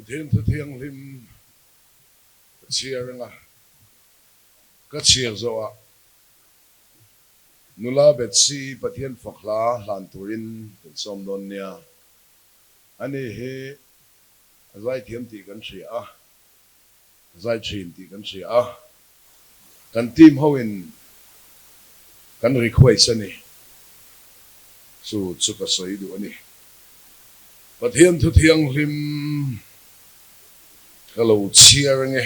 Pathian Thu Thianghlim ka chhiar anga ka chhiar zawhah nula Betsy Pathian fak hla hlan turin kan sawm dawn nia. Ani hi a zaithiam tih kan hria a, a zai thin tih kan hria a, kan team ho in kan request a ni. Chu chu ka sawi duh a ni. Pathian thu thianghlim ka lo chhiar ange.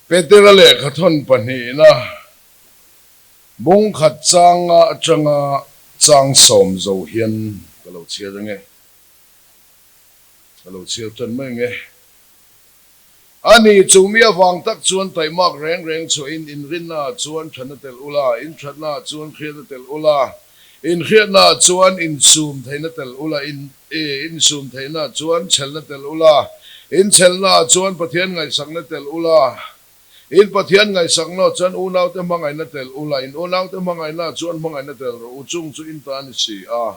Petera lehkhathawn pahnihna Bawngkhat changa atanga chang sawm zo hian ka lo chhiar ange. Ka lo chhiar tan mai ange. A ni, chu mi avang tak chuan taihmak reng reng chhuahin inrinnaah chuan thatna telh ula, inthatnaah chuan hriatna telh ula, inhriatnaah chuan insum theihna telh ula, insum theihnaah chuan chhelna telh ula, inchelnaah chuan Pathian ngaihsakna telh ula, In Pathian ngaihsak nawh chuan unaute hmangaihna tel ula, in unaute hmangaihnaah chuan hmangaihna tel rawh u, chung chu in ta a ni si a.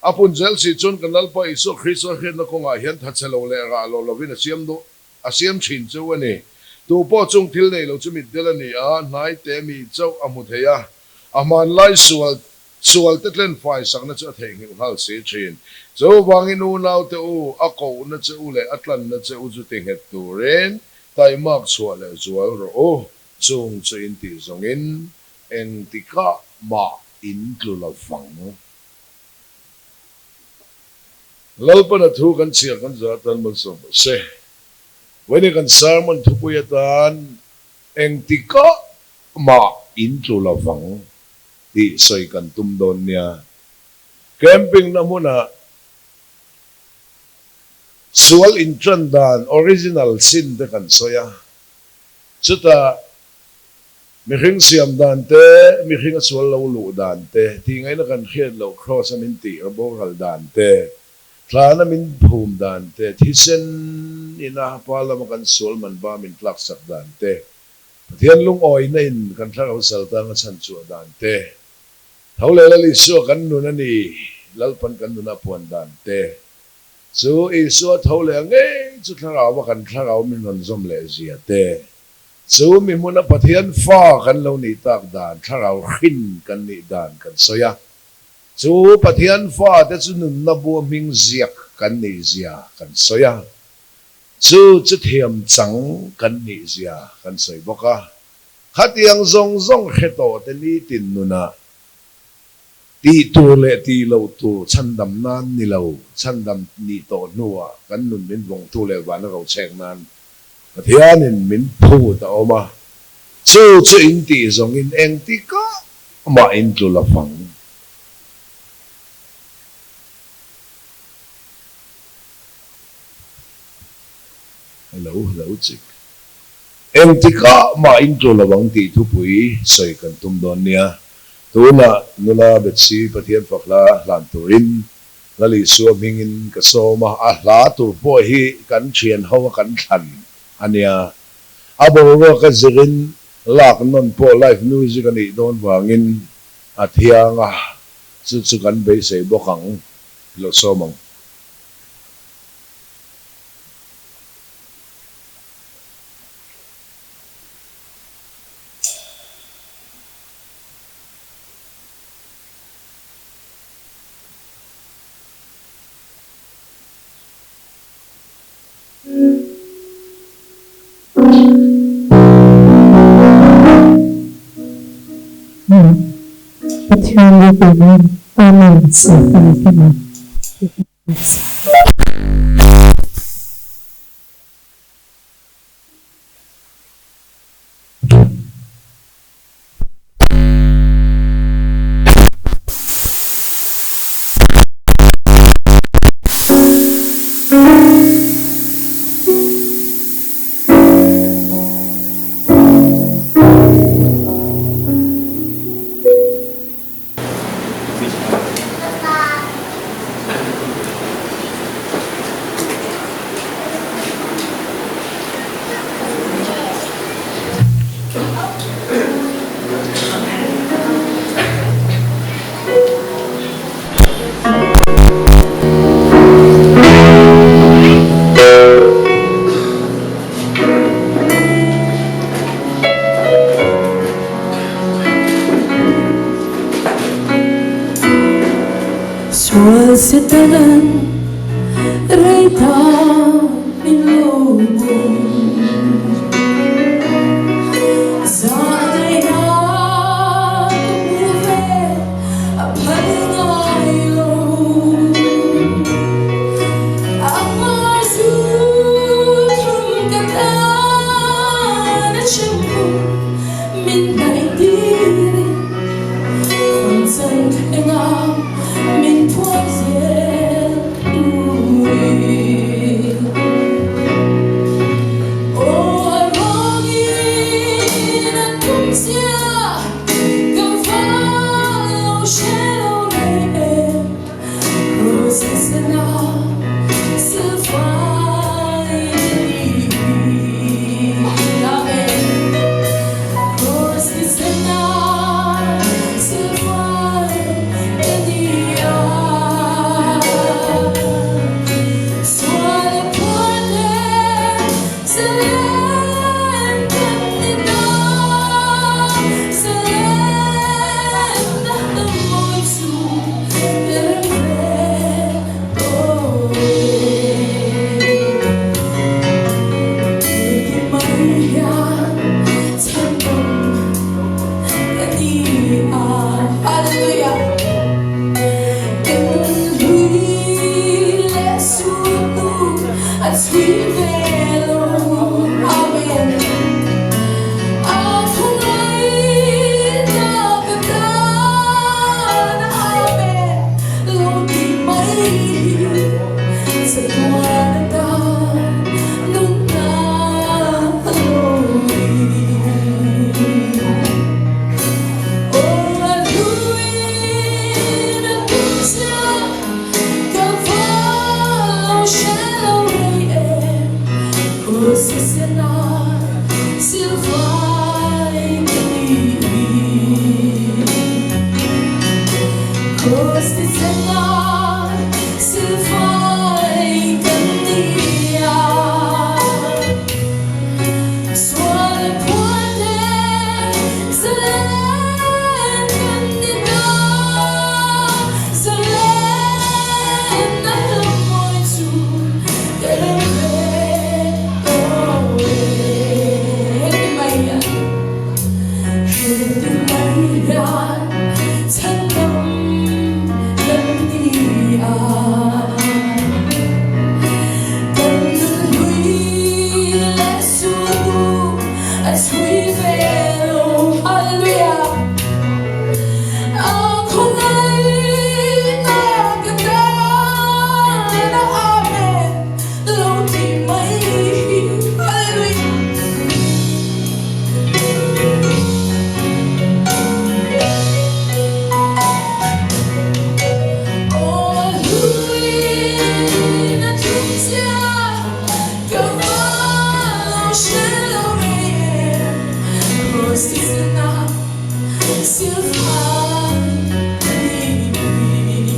A pun zel si chuan kan Lalpa Isua Krista hriatna kawngah hian tha che lo leh rah lo lovin a siam duh, a siam thin cheu a ni. Tu pawh chung thil nei lo chu mitdel a ni a, hnai te mi chauh a hmu thei a, a hmanlai sual sual te tlen fai sakna chu a theihnghilh nghal si thin. Chuvangin unaute u, a kohna che u leh a tlanna che u chu ti nghet turin Taimak chhuah leh zual rawh u, chung chu in tih zawngin engtikah mah in tlu lo vang. Lalpana thu kan chhiar kan zah atan malsawm rawh se. Vawiin kan sermon thupui atan engtikah mah in tlu lo vang tih sawi kan tum dawn nia. Camping na hmunah Sual inṭan dan, original sin, te kan sawi a, chutah mihring siam dan te, mihring a sual lo luh dan te, tihngaihna kan hriat loh kraws a min tih a boral dan te, thlana min phum dan te, thisen ina pa lama kan sual man ba min tlaksak dan te, Pathian lungawina in kan thlarau sal tanga chhanchhuah dan te, Tho leh Lal Isua kan nun a ni, Lalpan kan nuna puan dan te chu Isua tho leh a ngei chu thlarau a kan thlarau min rawn zawm leh zia te chu mi hmuna Pathian fa kan lo nih tak dan thlarau hrin kan nih dan kan sawi a, chu Pathian fa te chu nunna bua hming ziak kan nih zia kan sawi a, chu chu thiam chang kan nih zia kan sawi bawk a. Khatiang zawng zawng hre tawh te nitin nunah tih tur leh tih loh tur chhandam nan ni lo, chhandam nih tawh hnuah kan nun min vawngtu leh vana rochek nan Pathianin min phut a awm a, chu chu in tih zawngin engtikah mah in tlu la fang. Hello, hello chik. Engtikah mah in tul lo ang tih thupui sawi kan tum dawn nia. Tunah nula Betsy Pathian fak hla hlan turin Lal Isua hmingin ka sawm a, a hla tur pawh hi kan thian ho a kan thlan a nia. A boruak a zirin lak nawn pawh live music a nih dawn vangin a thiang a, chu chu kan beisei bawk ang, lo sawm ang. Pathian ropui nan Amen Sangfamkima. Setanan rei ta min lo bum. Zahngaihna ka hmu ve a phal ngai lo. A hma zu thum ka tan a chhimphum min hnaih tir in Fangchan thleng a min phuai zel turin. Aw a rawngin a tum zia ka val lo hre lo rei em Rosesena silfai ka ni. Amen. Rosesena silfai ka ni a. Sual phuar te zalen kan ni ta, zalen na hnam mawi chu ka rem ve tawh e. Ti mai hian chhan awm ka ni a. Hallelujah! Kan hlui leh suhnu a chhui ve lo. Amen! A khawngaihna ka tan Amen lo ti mai hi chatuan atan nunna a lo ni. Aw a hluin a tumzia ka va lo hre lo rei em, Khawsisena silfai ka ni. Khawsisena silfai ka ni a. Sual phuate zalen kan ni ta, zalen na hlawm mawi chu ka rem ve tawh e. Heti mai hian, heti mai hian chhandam kan ni a. Kan nunhlui leh sutu a chhui ve lo. Hallelujah! A khawngaihna ka tan a Amen lo ti mai hi. Hallelujah! Aw hluin a tumzia ka va lo hre lo em, Kraws thisena silfai ka ni.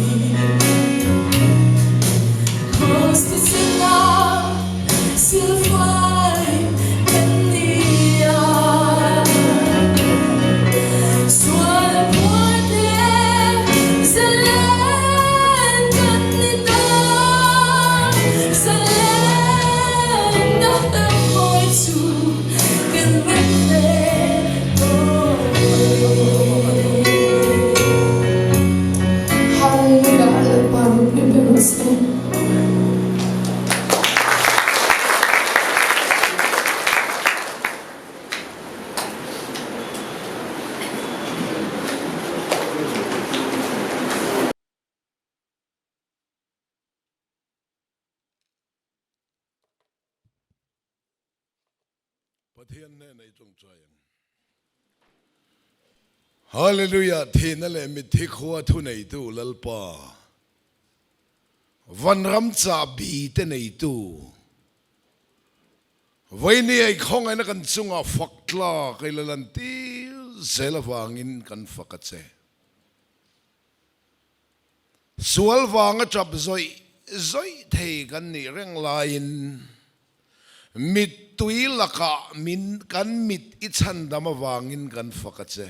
Kraws thisena silfai ka ni a. Sual phuate zalen kan ni ta, zalen na hnam mawi chu kan rem ve tawh e. Hallelujah Lalpa ropui ber rawh se. Pathian hnenah i tawngtai ang. Hallelujah Thihna leh mitthi khua thuneitu Lalpa Vanram chahbi te neitu Vawiini ei khawngaihna kan chungah fak tlak ei la lantir zel avangin kan fak a che. Sual vanga tap zawih zawih thei kan nih reng laiin mittui lakah min kan mit i chhandam avangin kan fak a che.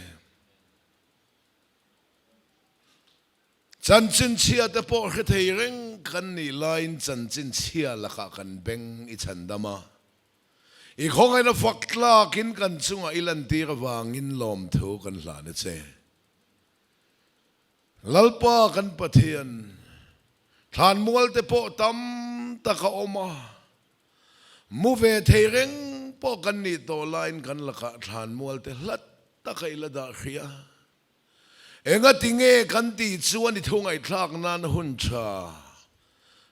Chanchin chhia te pawh hre thei reng kan nih laiin chanchin chhia lakah kan beng i chhandam a. I khawngaihna fak tlakin kan chungah i lantir avangin lawmthu kan hlan a che. Lalpa kan Pathian, thlanmual te pawh tam tak a awm a, mu ve thei reng pawh kan nih tawh laiin kan lakah thlanmual te hlat taka i la dah hria. Engati nge kan tih chuan i thu ngaihthlak nan hun tha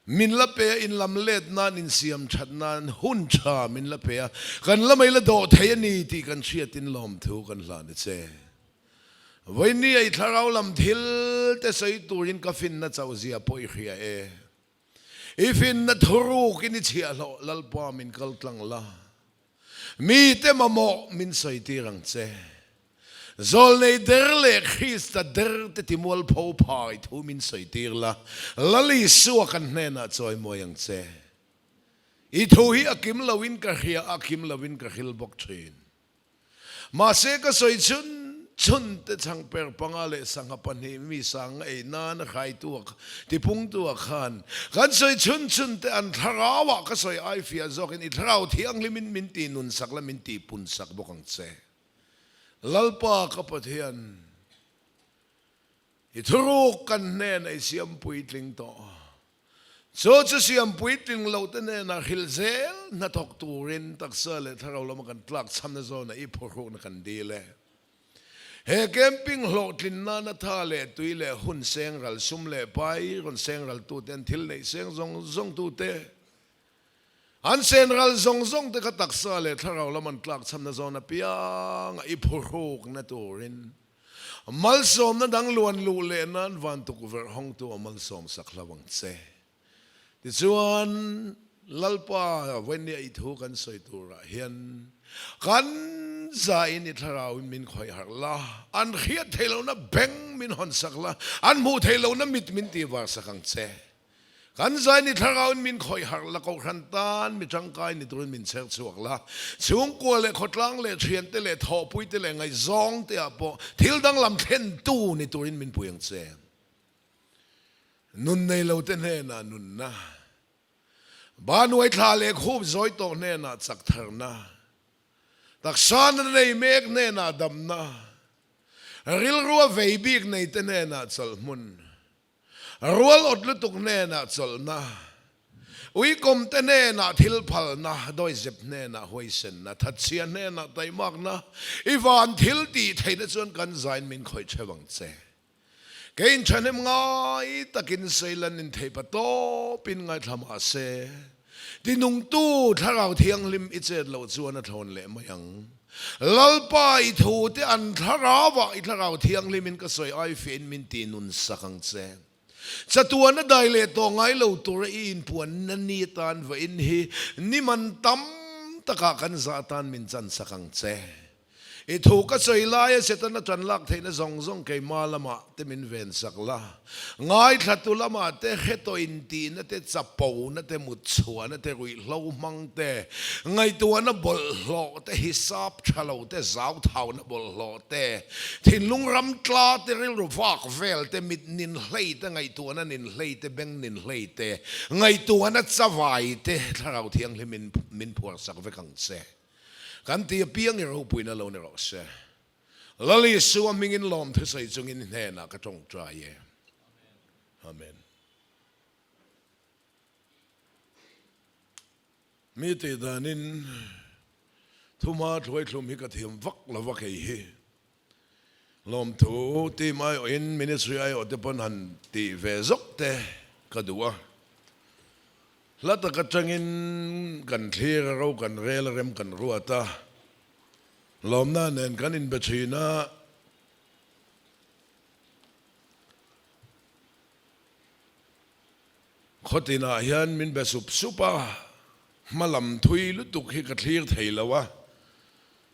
min la pe a, in lam let nan, in siam that nan hun tha min la pe a, kan la mai la dawh thei a ni tih kan hriatin lawmthu kan hlan a che. Vawinia i thlarau lam thil te sawi turin ka finna chauh zia pawh i hria e. I finna thurukin i chhiahhlawh Lalpa min kal tlang la. Mite mamawh min sawi tir ang che. Zawlnei der leh Krista der te timualpho phai thu min sawi tir la, Lal Isua kan hnenah chawimawi ang che. I thu hi a kim loin ka hria a, kim loin ka hril bawk thin. Mahse ka sawi chhun chhun te chhangper panga leh sangha pahnih mi sang ei nan a hraitu a tipungtu ah khan kan sawi chhun chhun te an thlarau ah ka sawi ai fiah zawk in i thlarau thianghlim in min tih nun sak la min tih pun sak bawk ang che. Lalpa ka Pathian i thuruk kan hnen a i siam puitling tawh. Chu chu siam puitling lo te hnenah hrilh zel hnathawk turin taksa leh thlarau lama kan tlak chhamna zawnah i phawrhukna kan dil e. He camping hlawhtlin nana tha leh tui leh hun seng ral sum leh pai rawn seng ral tute an thil neih seng zawng zawng tute an sen ral zawng zawng te kha taksa leh thlarau lam an tlak chhamna zawn apianga i phawrhukna turin Malsawmna dang luan luh leh nan van tukverh hawngtu a malsawm sak hlo ang che. Tichuan, Lalpa vawinia i thu kan sawi turah hian kan zain i thlarauin min khawih harh la, an hriat theih lohna beng min hawn sak la, an hmuh theih lohna mit min tihvar sak ang che. Kan zai ni thlarauin min khawih harh la, kohhran tan mi tangkai ni turin min chher chhuak la. Chhungkua leh khawtlang leh thiante leh thawhpuite leh ngaihzawng te ah pawh thil danglam thlentu ni turin min pui ang che. Nun nei lo te hnenah nunna, banuai thla leh khup zawi tawh hnenah chak tharna, taksa na nei mek hnenah damna, rilrua vei bik nei te hnenah chawlhmun, Rual awt lutuk hnenah chawlhna, uikawmte hnenah thil phalna, dawizep hnenah huaisenna, thatchhia hnenah taimakna, i van thil tih theihna chuan kan zain min khawih theuh ang che. Kei inthahnem ngai takin Seilan in theihpa tawpin ngaithla mah se, tinungtu Thlarau Thianghlim i chet loh chuan a thlawn leh mai ang. Lalpa i thu te an thlarau ah i thlarau thianghlim in ka sawi ai fe in min ti nun sak ang che. Chatuan a dai leh tawh ngai lo tur a i inpuan na ni atan va in hi ni man tam tak ah kan zah atan min chan sak ang che. I thu ka sawi lai a Setana tan lak theihna zawng zawng keimah lamah te min ven sak la. Ngaithlatu lamah te hre tawh intihna te, chapona te, mutchhuahna te, ruihhlo hmang te, ngaihtuahna bawlhhlawh te, hisap tha lo te, zauthauna bawlhhlawh te, thinlung ram tla te, rilru vak vel te, mit nin hlei te, ngaihtuahna nin hlei te, beng nin hlei te, ngaihtuahna chavai te, Thlarau Thianghlimin min phuarsak vek ang che. Kan ti apiang i ropuina lo ni rawh se. Lal Isua hmingin lawm thusawi chungin i hnenah ka tawngtai e. Amen. Mi tih danin thuma thluaithlum hi ka thiam vak lo va kei hi. Lawmthu team aiawhin ministry aiawh te pawn han tih ve zawk te ka duh a. Hla tak atangin kan thlir a ro kan rel a rem kan ruat a. Lawmna nen kan inbe thin a. Khawtinah hian min be sup sup a, hma lam thui lutuk hi ka thlir thei lo a.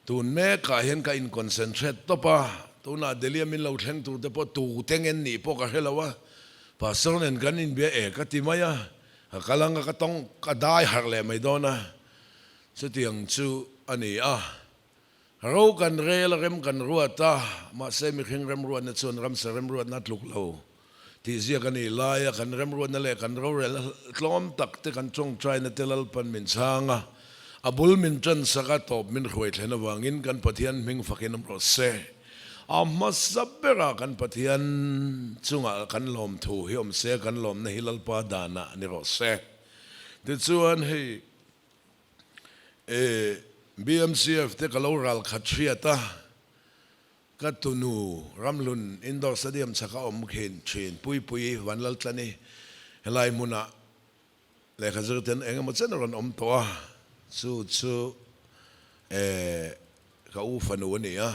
Tun mekah hian ka in-concentrate tawp a, tunah Delhi-a min lo thleng tur te pawh tu te ngen nih pawh ka hre lo a. Pastor nen kan inbia e ka ti mai a, ka kal ang a, ka tawng ka dai harh leh mai dawn a. Chutiang chu a ni a, ro kan rel a rem kan ruat a, mahse mihring remruatna chuan ramsa remruatna a tluk lo. Tih ziak a nih laia kan remruatna leh kan rorelna tlawm tak te kan tawngtaina te Lalpan min chhang a, a bul min tansak a, tawp min hruai thlen avangin kan Pathian hming fakin awm rawh se. A hmasa berah kan Pathian chungah kan lawmthu hi awm se, kan lawmna hi Lalpa danah ni rawh se. Tichuan hei BMCF te ka lo ral khat hriat a, Ka tunu Ramhlun Indoor Stadium chhaka awm khin thin Puipui Vanlaltlani helai hmunah lehkha zirten eng emaw chen a rawn awm tawh a, chu chu ka u fanu a ni a,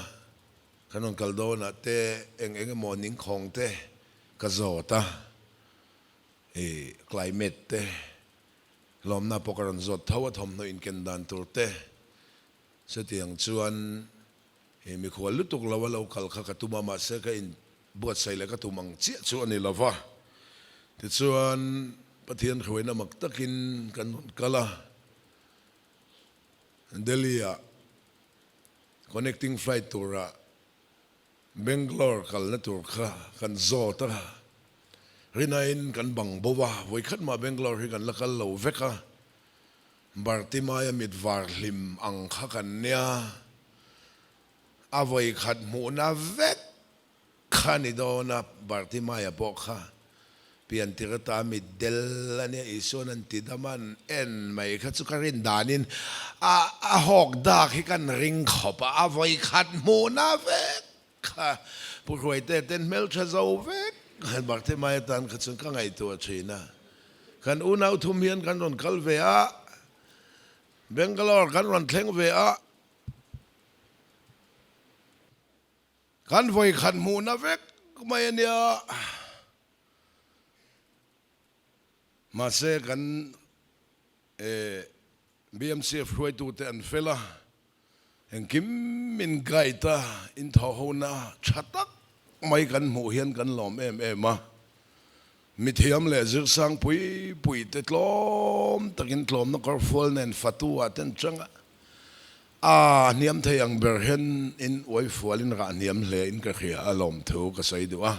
kan rawn kal dawnah te eng eng emaw ningkhawng te ka zawt a, climate te lawmna pawh ka rawn zawt tho a, thawmhnaw inken dan tur te chutiang chuan He mikhual lutuk lo a lo kal kha ka tum a, mahse ka in buatsaih leh ka tum ang chiah chu a ni lo va. Tichuan, Pathian hruaina mak takin kan rawn kal a, Delhi-ah connecting flight tura Bangalore kalna tur kha kan zawt a, rinaiin kan bang bo a, vawikhat mah Bangalore hi kan la kal lo vek a, Bartimaia mit var hlim ang kha kan nia, a vawi khat hmuhna vek kha ni dawn a, Bartimaia pawh kha piantir ata mit del a nia, Isua'n an ti dam a, an en mai kha chu ka rin danin a a hawk dak hi kan ring khawp a, a vawi khat hmuhna vek kha Pu Hruaite ten hmeltha zo vek Bartimaia tan kha chuan ka ngaihtuah thin a. Kan unau thum hian kan rawn kal ve a, Bangalore kan rawn thleng ve a, kan vawi khat hmuhna vek mai a nia. Mahse kan BMCF hruaitute an fel a, Engkim min guide a, in thawhhona tha tak mai kan hmuh hian kan lawm em em a. Mithiam leh zirsang pui pui te tlawm takin tlawmna kawrfual nen fatu ah ten chang a, a hniam thei ang ber hian in uaifual in rah hniam hle in ka hria a lawmthu ka sawi duh a.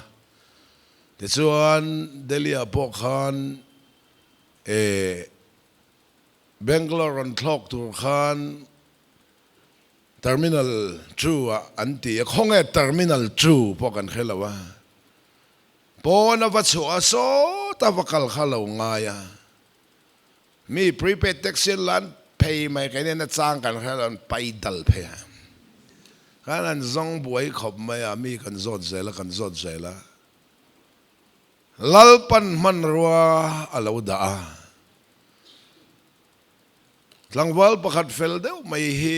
Tichuan Delhi ah pawh khan eh Bangalore rawn thlawk tur khan Terminal 2 ah an ti a, khawnge Terminal 2 pawh kan hre lo a, pawn a va chhuah a sawta va kal kha lo ngai a, mi prepaid taxi an lan phei mai keini an a chang kan hre lo an pai dal phei a, khan an zawng buai khawp mai a, mi kan zawt zel a kan zawt zel a, Lalpan hmanrua a lo dah a. Tlangval pakhat fel deuh mai hi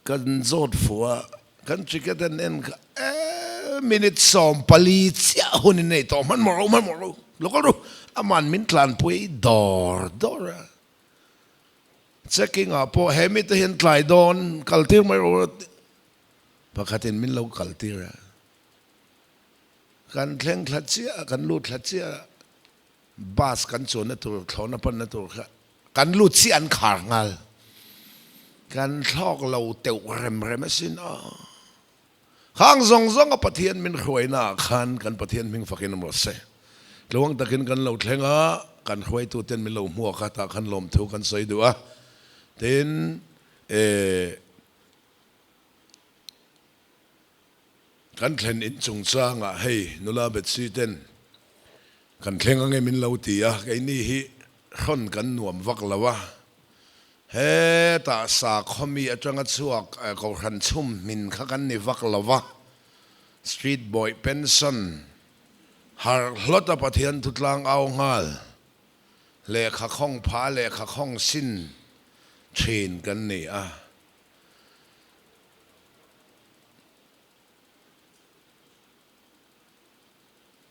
kan zawt fuh a, kan ticket an en kha e minute 14 chiah hun in nei tawh hmanhmawh ro hmanhmawh ro lo kal ru aman min tlanpui dawr dawr a. Checking ah pawh he mite hian tlai dawn kal tir mai rawh pakhatin min lo kal tir a. Kan thleng thla chiah a, kan lut thla chiah a, bus kan chuanna tur, thlawhna panna tur kha kan lut chiah an khar nghal. Kan thlawk lo teuh rem rem asin aw. Khang zawng zawng a Pathian min hruaina ah khan kan Pathian hming fakin awm rawh se. Tluang takin kan lo thleng a, kan hruaitu ten min lo hmuak a, tah khan lawmthu kan sawi duh a. Tin, eh. Kan thlen in chungchangah hei nula Betsy ten kan thleng ange min lo ti a, keini hi hrawn kan nuam vak lo a, hetah sakhaw mi atanga chhuak kohhran chhum hmin kha kan ni vak lo va, street boy pension harh hlawt a Pathian thutlang au nghal, lehkha khawng pha lehkha khawng sin thin kan ni a.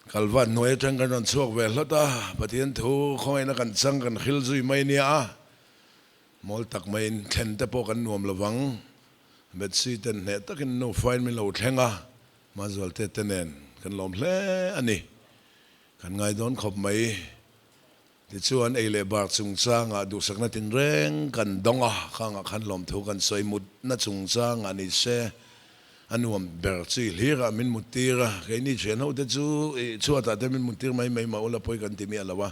Kalvat hnuai atang kan rawn chhuak ve hlawt a, Pathian thu khawngaihna kan chang kan hril zui mai nia a, mawl tak maiin thlen te pawh kan nuam lovang. Betsy ten hneh takin nufain min lo thleng a, Mazualte te nen kan lawm hle a ni. Kan ngai dawn khawp mai. Tichuan, ei leh bar chungchangah duhsakna tinreng kan dawng a, khangah khan lawmthu kan sawi mutna chungchangah ni se. A nuam ber chi hlir a min muttir a, keini thian ho te chu ih chhuatah te min muttir mai mai mah ula pawi kan ti miah lo a,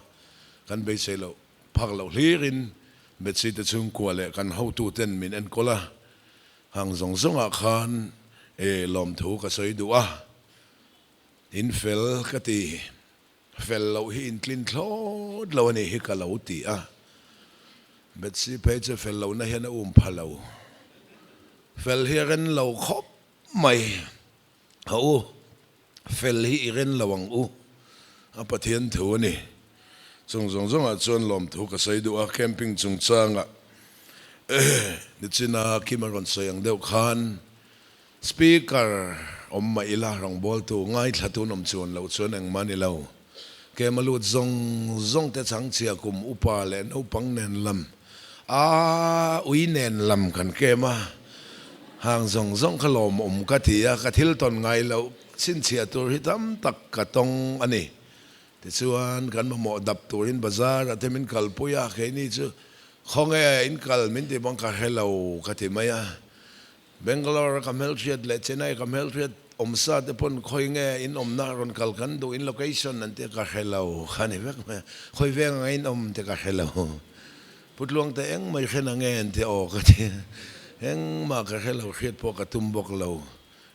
kan beisei loh phak loh hlirin Betsy te chhungkua leh kan hotu ten min enkawl a, hang zawng zawngah khan eh lawmthu ka sawi duh a, in fel ka ti, fel loh hi in tlin thlawt lo a nih hi ka lo ti a, Betsy phei chu fel lohna hian a um pha lo. Fel hi a ren lo khawp mai. Ha u, fel hi i ren lo ang u. A Pathian thu a ni. Chung zawng zawngah chuan lawmthu ka sawi duh a, camping chungchangah nichina Kim a rawn sawi ang deuh khan Speaker awm mah ila rawngbawltu ngaithla tun awm chuan loh chuan engmah ni lo. Kem a lut zawng zawng te changchhia kum upa leh naupang nen lam a ui nen lam kan kem a, hang zawng zawng kha lawmawm ka ti a, ka thil tawn ngai loh chhinchhiah tur hi tam tak ka tawng a ni. Tichuan kan mamawh dap turin bazar ah te min kalpui a, keini chu khawnge in kal min tih bang ka hre lo ka ti mai a. Bangalore a ka hmelhriat leh Chennai a ka hmelhriat awmsa te pawn khawi nge in awmna rawn kal kan duh in location an tia ka hre lo kha ni vek mai a, khawi veng anga in awm te ka hre lo. Pu Tluangte engmah i hre na nge an tia aw ka ti a, engmah ka hre lo hriat pawh ka tum bawk lo,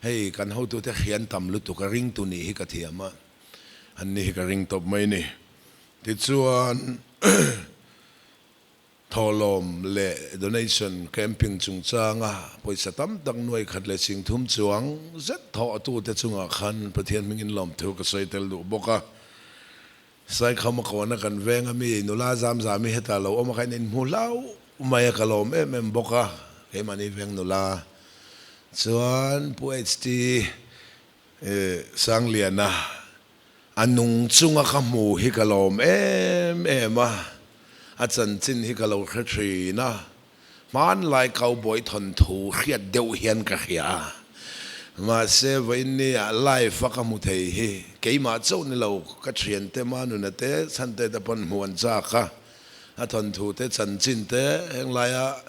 hei kan hotute hrian tam lutuk a ringtu nih hi ka thiam a, an ni hi ka ring tawp mai ni. Tichuan. Thawhlawm leh donation camping chungchanga pawisa tam tak nuai khat leh singthum chuang zet thawhtute chungah khan Pathian hmingin lawmthu ka sawi tel duh bawk a. Saikhama kawna kan veng a mi nula Zamzami hetah lo awm a kha in inhmu hlauh mai a ka lawm em em bawk a, keimahni veng nula chuan Pu HT Sangliana A nung chunga ka hmu hi ka lawm em em a, a chanchin hi ka lo hre thin a, hmanlai cowboy thawnthu hriat deuh hian ka hria a, mahse vawiinni ah live a ka hmu thei hi keimah chauh ni lo ka thiante Manuna te Chhante te pawn hmu an chak a, a thawnthu te chanchin te henglaia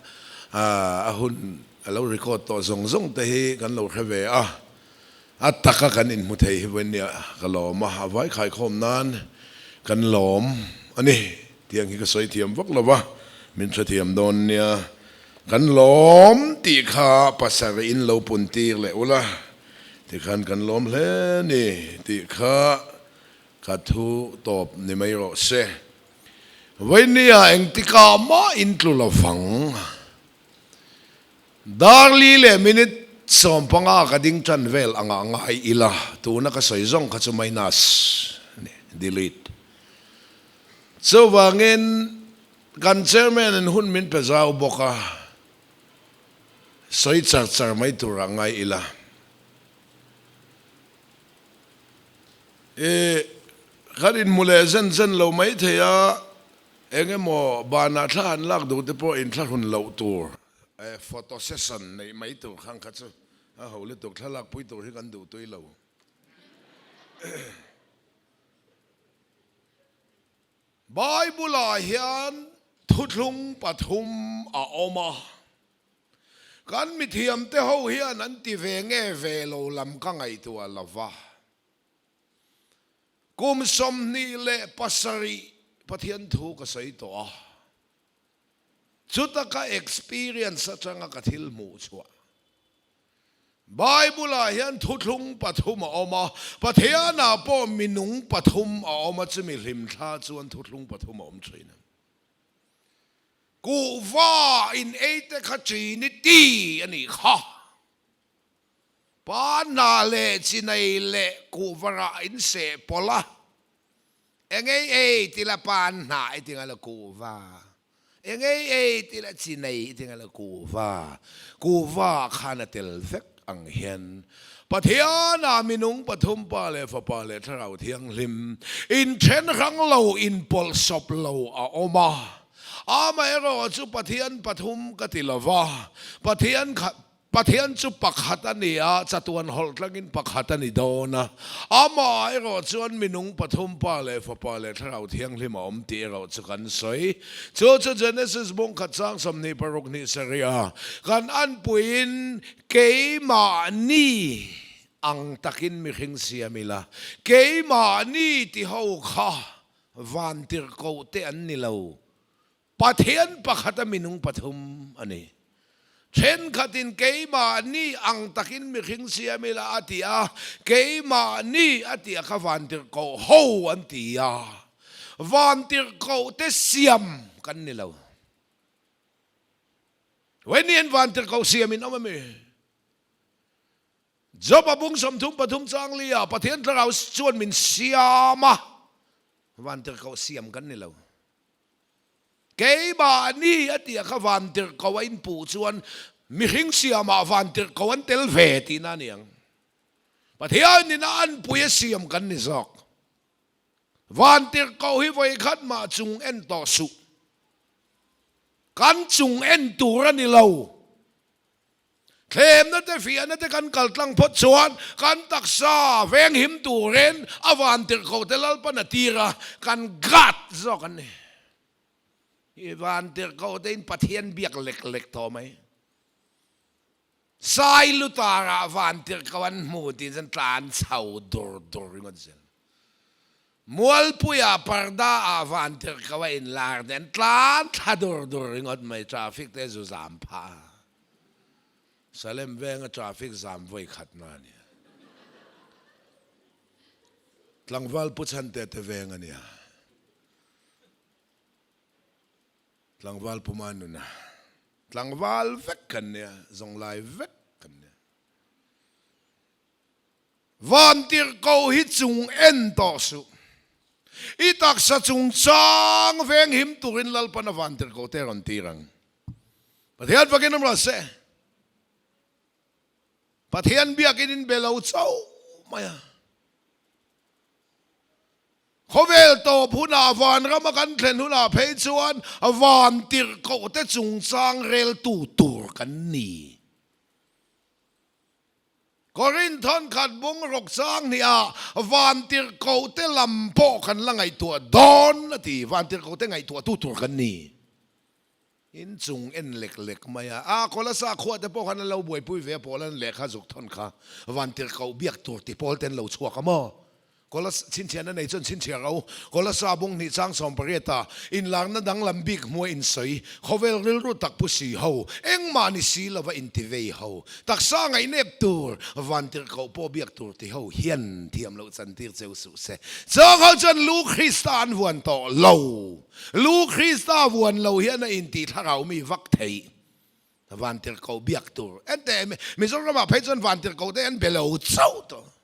a hun a lo record tawh zawng zawng te hi kan lo hre ve a. A taka kan inhmu thei hi vawiin nia ka lawm a, a vai khaikhawm nan kan lawm a ni tih ang hi ka sawi thiam vak lo va, min hrethiam dawn nia. Kan lawm tih kha pasarih in lo pun tir leh ula tikhan kan lawm hle a ni tih kha ka thu tawp ni mai rawh se. Vawiin nia engtikah mah in tlu lo vang. Darli leh minute 15 ka ding tan vel anga ngai ila, tuna ka sawi zawng kha chu minus a ni, delete. Chuvangin kan chairman in hun min pe zau bawk a, sawi char char mai turah ngai ila. I kan inhmu leh zen zen lo mai thei a, Eng emaw banah thla han lak duh te pawh inthlahrun loh tur photo session neih mai tur khang kha chu a ho lutuk, thlalak pui tur hi kan duh tui lo. Bible ah hian thuthlung pathum a awm a, kan mithiam te ho hian an ti ve nge ve lo lam ka ngaihtuah lo va. Kum 27 Pathian thu ka sawi tawh a, chuta ka experience atanga ka thil hmuh chhuah. Bible-ah hian thuthlung pathum a awm a, Pathianah pawh minung pathum a awm a, chumi hlimthla chuan thuthlung pathum a awm thin. Kuhva in ei te kha Trinity a nih kha. Pa hna leh chinei leh kuhva rah in seh pawlh a, engei ei ti la pa hna i ti ngai lo kuhva, engei ei ti la chinei i ti ngai lo kuhva, kuhva khan a tel vek ang hian Pathianah minung pathum Pa leh Fapa leh Thlarau Thianghlim inthen hrang lo inpawlhsawp lo a awm a, amaherawhchu Pathian pathum ka ti lova, Pathian khat. Pathian chu pakhat a ni a, chatuan hawlh tlangin pakhat a ni dawn a. Amah erawh chuan minung pathum Pa leh Fapa leh Thlarau Thianghlim a awm tih erawh chu kan sawi. Chu chu Genesis bung khat chang 26 hnih sarih a, kan anpuiin keimahni ang takin mihring siam ila, keimahni ti ho kha vantirhkoh te an ni lo. Pathian pakhata minung pathum a ni. Thenkhatin keimahni ang takin mihring siam ila a ti a, keimahni a tih a kha vantirhkoh ho an ti a. Vantirhkoh te siam kan ni lo. Weni an vantirhkoh siam in awm a mi? Job a bung 33 chang li ah Pathian thlarau chuan min siam a, vantirhkoh siam kan ni lo. Keimahni a tih a kha vantirhkoh a inpuh chuan mihring siamah vantirhkoh an tel ve tihna a ni ang. Pathianin a anpui a siam kan ni zawk. Vantirhkoh hi vawikhat mah chung en tawh suh. Kan chung en tur a ni lo. Thlemna te fiahna te kan kal tlang phawt chuan kan taksa venghim turin a vantirhkoh te Lalpan a tir a, kan guard zawk an ni. I vantirhkoh te in Pathian biak lek lek tawh mai. Sai lutarah vantirhkoh an hmu tiin chuan tlan chho dur dur ringawt zel. Mualpuia parda ah vantirhkoh a inlar te an tlan thla dur dur ringawt mai, traffic te zu zam phah a. Salem venga traffic zam vawi khatna a nia. Tlangval Pu Chhante te veng a nia. Tlangval Pu Manuna. Tlangval vek kan nia, zawnglai vek kan nia. Vantirhkoh hi chung en tawh suh. I taksa chungchang venghim turin Lalpan a vantirhkoh te rawn tir ang. Pathian fakin awm rawh se. Pathian biakin in be lo chauh mai a. Khawvel tawp hunah vanrama kan thlen hunah phei chuan vantirhkoh te chungchang reltu tur kan ni. Korinth thawnkhat bung rawk chang hnih ah vantirhkoh te lam pawh kan la ngaihtuah dawn a ti. Vantirhkoh te ngaihtuah tu tur kan ni. In chung en lek lek mai a. A Kolasa khua te pawh khan an lo buaipui ve a pawl an lehkha zuk thawn kha vantirhkoh biak tur ti pawl te an lo chhuak a maw? Kolas chhinchhiahna nei chuan chhinchhiah ro. Kolasa bung hnih chang 18 ah inlarna danglam bik hmua insawi, khawvel rilru tak pu si ho, engmah ni si lova inti vei ho, taksa ngaihnep tur, vantirhkoh pawh biak tur ti ho hian thiam loh chantir cheu suh se. Chawng ho chuan Lu Krista an vuan tawh lo. Lu Krista vuan lo hian a inti thlarau mi vak theih. Vantirhkoh biak tur. Enteh, Mizoramah phei chuan vantirhkoh te an be lo chauh tawh.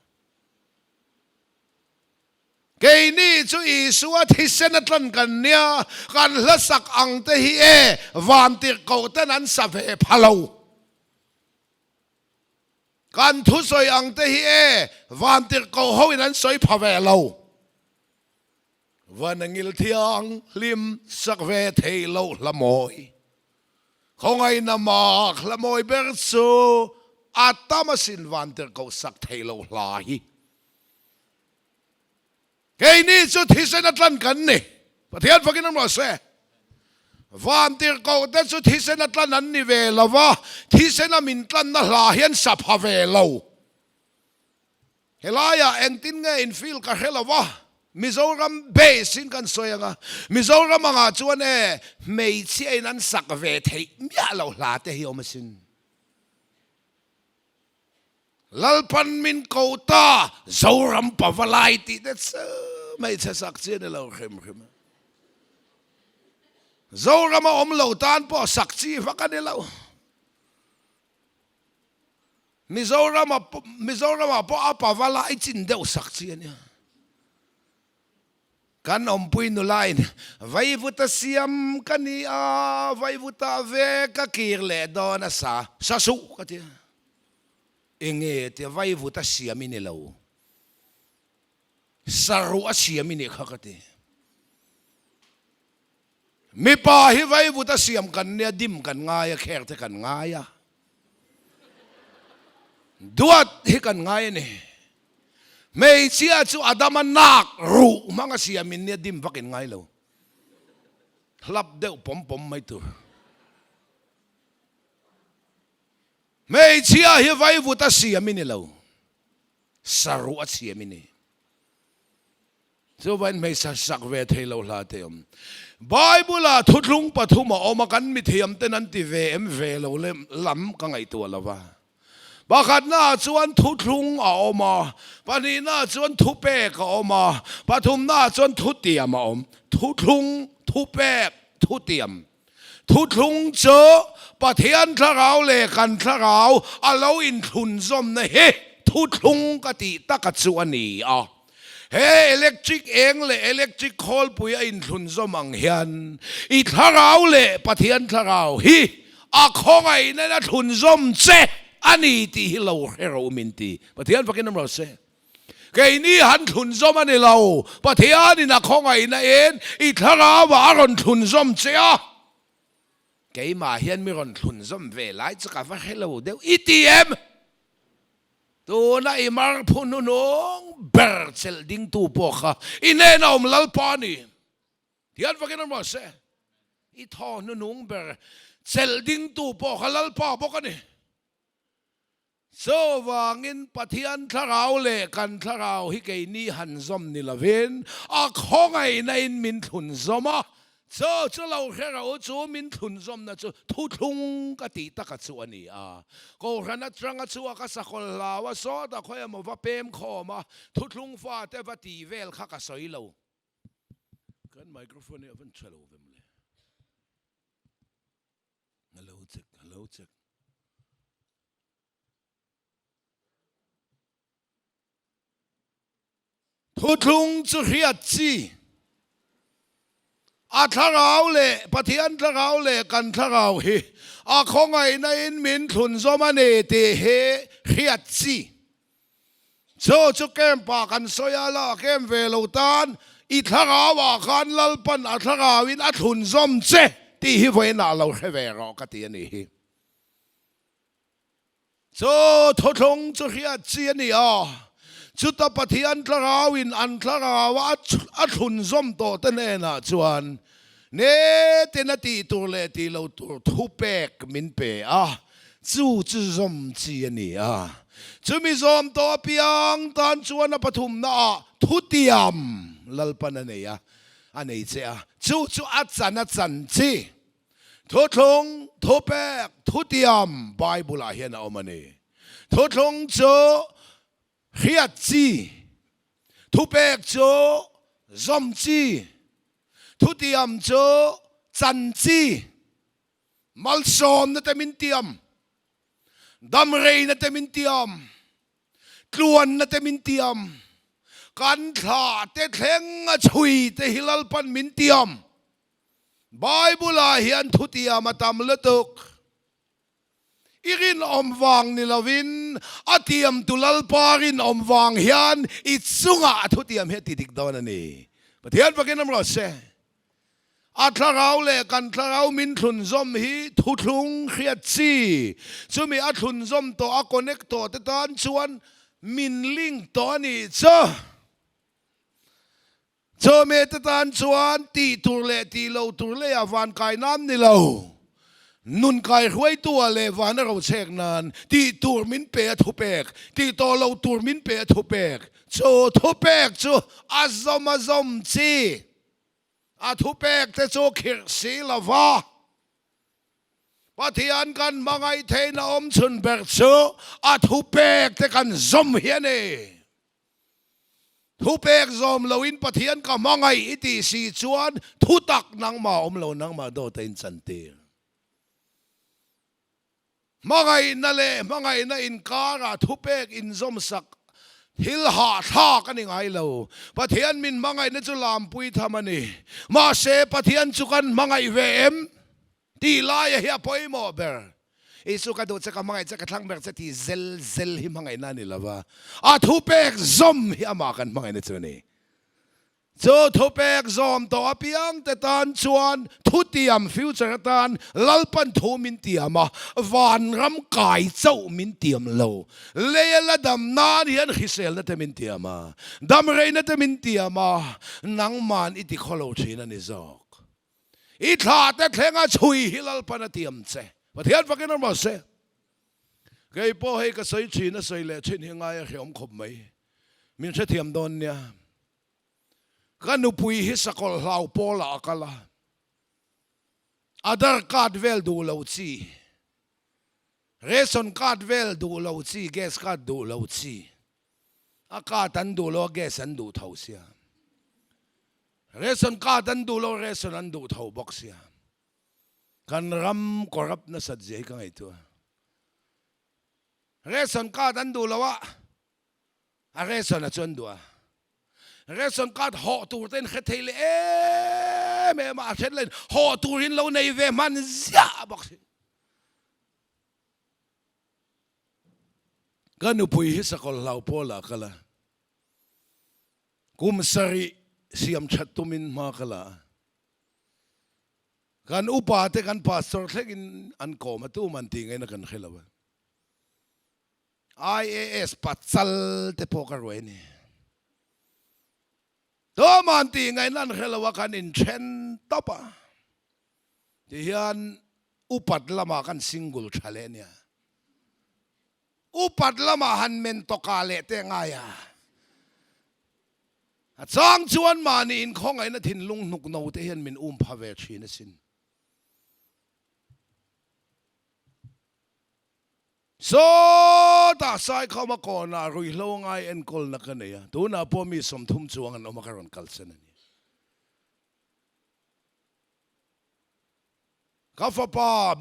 Keini chu Isua thisen a tlan kan nia, kan hlasak ang te hi e vantirhkoh ten an sa ve pha lo. Kan thusawi ang te hi e vantirhkoh ho in an sawi pha ve lo. Vanangil thianghlim sak ve thei lo hla mawi. Khawngaihna mak hla mawi ber chu a tam asin vantirhkoh sak thei lo hla hi. Keini chu thisen a tlan kan ni. Pathian fakin awm rawh se. Vantirhkoh te chu thisen a tlan an ni ve lo va, thisen a min tlanna hla hian sa pha ve lo. Helaiah engtin nge in feel ka hre lo va, Mizoram base in kan sawi ang a, Mizoram angah chuan e hmeichhia in an sak ve theih miah loh hla te hi awm asin. Lalpan min ko ta Zoram pavalai tih te chu hmeichhe sak chi a ni lo hrim hrim a. Zoram a awm lo tan pawh sak chi vak a ni lo. Mizoram ah Mizoram ah pawh a pava lai chin deuh sak chi a nia. Kan awmpui nula in vaivuta siam ka ni a, vaivuta ve ka kir leh dawn a sa, sa suh ka ti a. Enge tia vaivuta siam i ni lo, saruh a siam i nih kha ka ti. Mipa hi vaivut a siam kan nia, dim kan ngai a, kher te kan ngai a. Duat hi kan ngai a ni. Hmeichhia chu Adama nak ruh hmang a siam in nia dim vak in ngai lo. Hlap deuh pawm pawm mai tur. Hmeichhia hi vaivut a siam i ni lo. Saruh a siam i ni. Chuvain hmeichhe sak ve thei lo hla te awm. Bible-ah thuthlung pathum a awm a, kan mithiam ten an ti ve em ve lo le lam ka ngaihtuah lo va. Pakhatnaah chuan thuthlung a awm a, pahnihnaah chuan thupek a awm a, pathumnaah chuan thutiam a awm. Thuthlung, thupek, thutiam. Thuthlung chu Pathian thlarau leh kan thlarau a lo inthlunzawmna hi thuthlung ka tih taka chu a ni a. He electric eng leh electric khawlpui a inthlunzawm ang hian i thlarau leh Pathian thlarau hi a khawngaihna a thlunzawm che a ni tih hi lo hre ro min ti. Pathian fakin awm rawh se. Keini han thlunzawm a ni lo, Pathianin a khawngaihna in i thlarauah a rawn thlunzawm che a, keimah hian mi rawn thlunzawm ve lai chu ka va hre lo deuh i ti em? Tuna i mar phu hnuhnung ber chelh dingtu pawh kha i hnena awm Lalpa a ni. Tian vakin awm rawh se, i thaw hnuhnung ber chelh dingtu pawh kha Lalpa bawk a ni. Chuvangin Pathian thlarau leh kan thlarau hi keini han zawm ni lovin a khawngaihna in min thlun zawm a, chu chu lo hre ro chu min thlun zawmna chu thuthlung ka tih taka chu a ni a. Kohhran atanga chhuak a sakawlh hlau a sawta khawi emaw va pem khawm a thuthlung fate va tih vel kha ka sawi lo. Kan microphone hi a van tha lo ve mawle. Hello check, hello check. Thuthlung chu hriat chi. A thlarau leh Pathian thlarau leh kan thlarau hi a khawngaihna in min thlun zawm a ni tih hi hriat chi. Chu chu camp ah kan sawi a, la camp ve lo tan i thlarau ah khan Lalpan a thlarau in a thlun zawm che tih hi vawiinah lo hre ve rawh ka ti a nih hi. Chu thuthlung chu hriat chi a ni a, chuta Pathian thlarau in an thlarau a a thlun zawm tawh te hnenah chuan Nitin a tih tur leh tih lo tur thupek min pe a, chu chu zawm chi a ni a. Chumi zawm tawh apiang tan chuan a pathumna ah thutiam Lalpan a nei a, a nei che a, chu chu a chan a chan chi. Thuthlung, thupek, thutiam Bible ah hian a awm a ni. Thuthlung chu Hriat chi, thupek chu zawm chi, thutiam chu chan chi, malsawmna te min tiam, damreina te min tiam, tluanna te min tiam, kan thlah te thleng a chhui te hi Lalpan min tiam. Bible ah hian thutiam a tam lutuk. I rinawm vang ni lovin a tiamtu Lalpa rinawm vang hian i chungah a thutiam hi a ti dik dawn a ni. Pathian fakin awm rawh se. A thlarau leh kan thlarau min thlun zawm hi thuthlung hriat chi. Chumi a thlun zawm tawh a connect tawh te tan chuan min link tawh a nih chu. Chawhmeh te tan chuan tih tur leh tih loh tur leiah van kai nan ni lo. Nun kai hruaitu-ah leh van a rochek nan tih tur min pe a thupek, tih tawh loh tur min pe a thupek. Chu thupek chu a zawm a zawm chi. A thupek te chu khirh si lo va. Pathian kan hmangaih theihna awm chhun ber chu a thupek te kan zawm hi a ni. Thupek zawm loin Pathian ka hmangaih i tih si chuan thutak nangmah awm lo nangmah dawt a inchantir. Hmangaihna leh hmangaihna inkarah thupek inzawmsak thil hahthlak a ni ngai lo. Pathian min hmangaihna chu lampui tham a ni. Mahse Pathian chu kan hmangaih ve em? Tih laia hi a pawimawh ber. Isu ka duh che, ka hmangaih che, ka thlang ber che tih zel zel hi hmangaihna a ni lo va, a thupek zawm hi amah kan hmangaihna chu a ni. Chu thupek zawm tawh apiangte tan chuan thutiam, future, atan Lalpan thu min tiam a, vanram kai chauh min tiam lo. Leia la dam nan hian hriselna te min tiam a, dam reina te min tiam a, nangman i ti khawlo thin a ni zawk. I thla te thlenga chhui hi Lalpan a tiam che. Pathian fakin awm rawh se. Kei pawh hei ka sawi thin a sawi leh thin hi ngai a hreawm khawp mai. Min hrethiam dawn nia. Ka nupui hi sakawlh hlau pawlah a kal a, Aadhaar card vel duh lo chi, ration card vel duh lo chi, gas card duh lo chi, a card an duh lo a gas an duh tho sia, ration card an duh lo ration an duh tho bawk sia, kan ram corrupt nasat zia hi ka ngaihtuah a, ration card an duh lo a. A ration a chuan duh a. Ration card hawh tur ten hre thei leh em em a, a then lahin hawh turin lo nei ve hman ziah bawk si. Ka nupui hi sakawlh hlau pawl ah kal a, kum sarih siam that tumin hma ka la a. Kan upa te kan pastor thlengin an kawm a, tuman tih ngaihna kan hre lo a. IAS pachal te pawh ka ruai a ni. Tuaman tih ngaihna an hre lo a kan inthen tawp a. Tihian upat lamah kan single tha leh a nia. Upat lamah han men tawka leh te ngai a. A chang chuan mahni inkhawngaihna thinlung hnuk no te hian min um pha ve thin asin. Sawtah Saikhawma kawnah ruihhlo ngai enkawlna ka nei a, tunah pawh mi 30 chuang an awm a ka rawn kalsan a ni. Ka fapa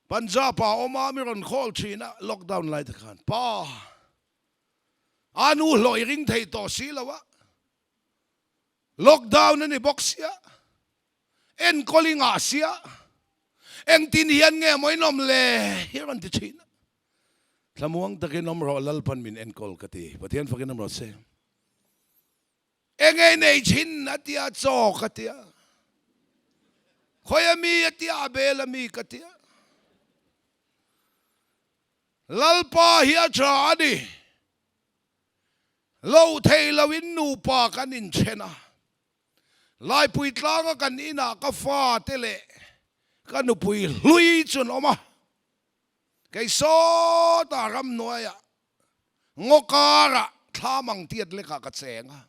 Punjab ah awm a, mi rawn call thin a, lockdown lai te khan, Pa, a nu hlawh i ring thei tawh si lo a, lockdown a ni bawk sia, Enkawl i ngah sia, engtin hian nge maw in awm le hi a rawn ti thin a. Thlamuang takin awm rawh Lalpan min enkawl ka ti. Pathian fakin awm rawh se. Enge i nei thin a tia chaw ka tia. Khawi a mi a tia a bel a mi ka tia. Lalpa hi a tha a ni. Lo thei lo in nupa kan inthen a. Laipui tlanga kan inah ka fate leh ka nupui hlui chu an awm a, kei sawtah ramhnuaiah ngaw karah thlam ang tiat lekah ka cheng a,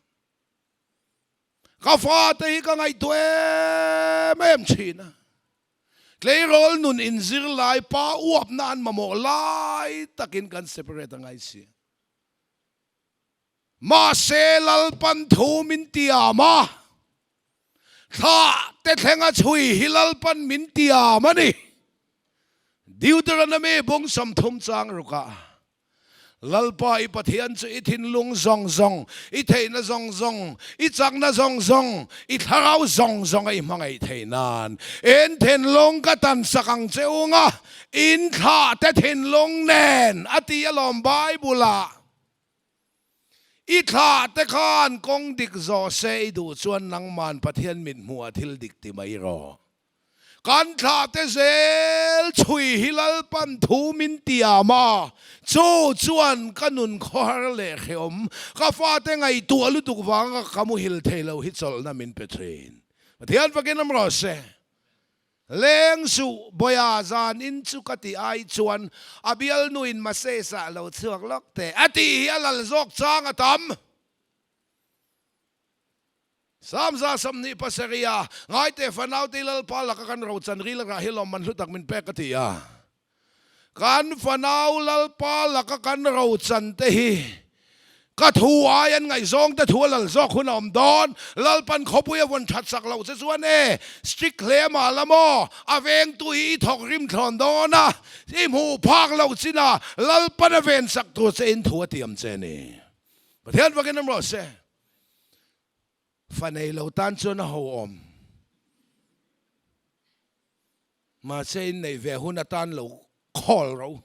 ka fate hi ka ngaihtuah em em thin a, tleirawl nun inzir lai pa uapna an mamawh lai takin kan separate a ngai si. Mahse Lalpan thu min tiam a, thlah te thlenga chhui hi Lalpan min tiam a ni. Deuteronomy bung 30 chang rukah, Lalpa i Pathian chu i thinlung zawng zawng, i theihna zawng zawng, i chakna zawng zawng, i thlarau zawng zawnga i hmangaih theih nan, in thinlung ka tansak ang che unga, in thlah te thinlung nen, a ti alawm Bible-ah. I thlah te khan kawng dik zawh se i duh chuan nangman Pathian mit hmuh ah thil dik ti mai rawh. Kan thlah te zel chhui hi Lalpan thu min tiam a, chu chuan ka nun khawhar leh hreawm, ka fate ngaihtuah lutuk vanga ka muhil thei lo hi chawlhna min pe thin. Pathian fakin awm rawh se. Leng suh, Bawia zan in chu ka ti ai chuan a bialnuin Masesa a lo chhuak lawk teh a tih hi a lal zawk chang a tam. Samza 27 a, Ngaite fanaute Lalpa laka kan rochan ril rah hi lawmman hlu tak min pek a ti a. Kan fanau Lalpa laka kan rochan te hi ka thu ai an ngaihzawng te thu a lal zawk hun a awm dawn. Lalpan khawpui a vawn that sak loh che chuan e, strict hle mah la maw, a vengtu hi i thawk rim thlawn dawn a, i hmuh phak loh chinah Lalpan a ven sak tur che in thu a tiam che a ni. Pathian fakin awm rawh se. Fa nei lo tan chuan a ho awm. Mahse in neih ve hun atan lo call ro.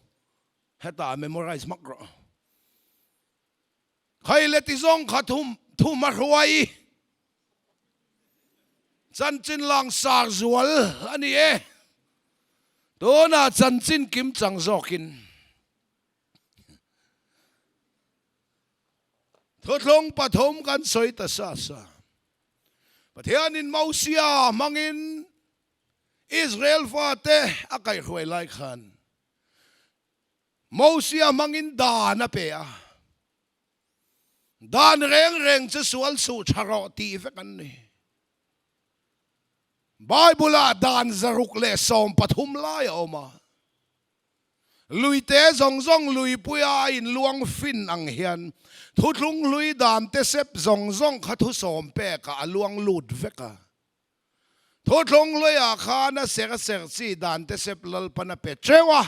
Hetah memorize hmak rawh. Khai le ti zawng kha thum thum a hruai. Chanchin langsar zual a ni e. Tunah chanchin kim chang zawkin Thuthlung pathum kan sawi ta sa sa. Pathianin Mosia hmangin Israel fate a kaihhruai lai khan Mosia hmangin dan a pe a. Dan reng reng chu sual suh tha rawh tih vek an ni. Bible-ah dan 113 lai a awm a. Luite zawng zawng luipuia a inluang fin ang hian thuthlung hlui dan te sep zawng zawng kha thusawm pekah a luang lut vek a. Thuthlung hluiah khan a ser a ser chi dan te sep Lalpan a pe teuh a.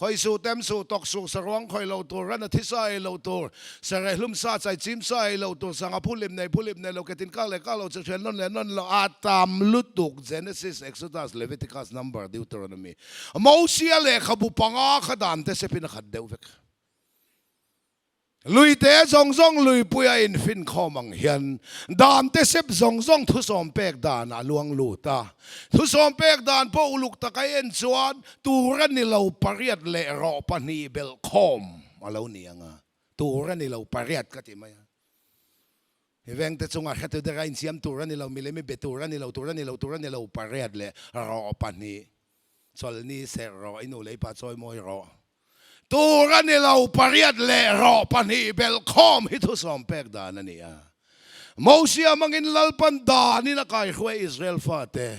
Khawih suh, tem suh, tawk suh, saruang khawih lo tur, ran a thisa ei lo tur, sereh hlum sa, chaichim sa ei lo tur, sangha phulim nei phulim nei lo, ketin kak leh kak lo, che thian nawn leh nawn lo, a tam lutuk, Genesis, Exodus, Leviticus, Number, Deuteronomy. Mosia lehkhabu panga kha dan te sepin a khat deuh vek. Luite zawng zawng luipui a infinkhawm ang hian dan te sep zawng zawng thusawm pek dan a luang lut a. Thusawm pek dan pawh uluk taka en chuan tur a ni lo pariat leh rawh pahnih belh khawm a lo ni ang a. Tur a ni lo pariat ka ti mai a. I vengte chungah hretu deuh a insiam tur a ni lo, milem i be tur a ni lo, tur a ni lo, tur a ni lo pariat leh rawh pahnih chawlhni serh rawh, i nu leh i pa chawi mawi rawh. Tur a ni lo, pariat leh rawh pahnih belh khawm hi thusawm pek dan a ni a. Mosia hmangin Lalpan danin a kaihruai Israel fate.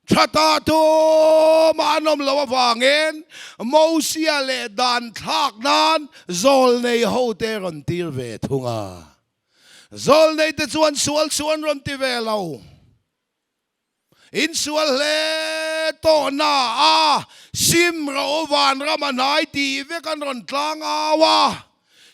Tha ta tumah an awm loh avangin Mosia leh dan thlak nan zawlnei hote rawn tir ve thung a. Zawlnei te chuan sual chu an rawn ti ve lo. Insual hle tawhna a sim ro vanram a hnai tih vek an rawn tlang au a,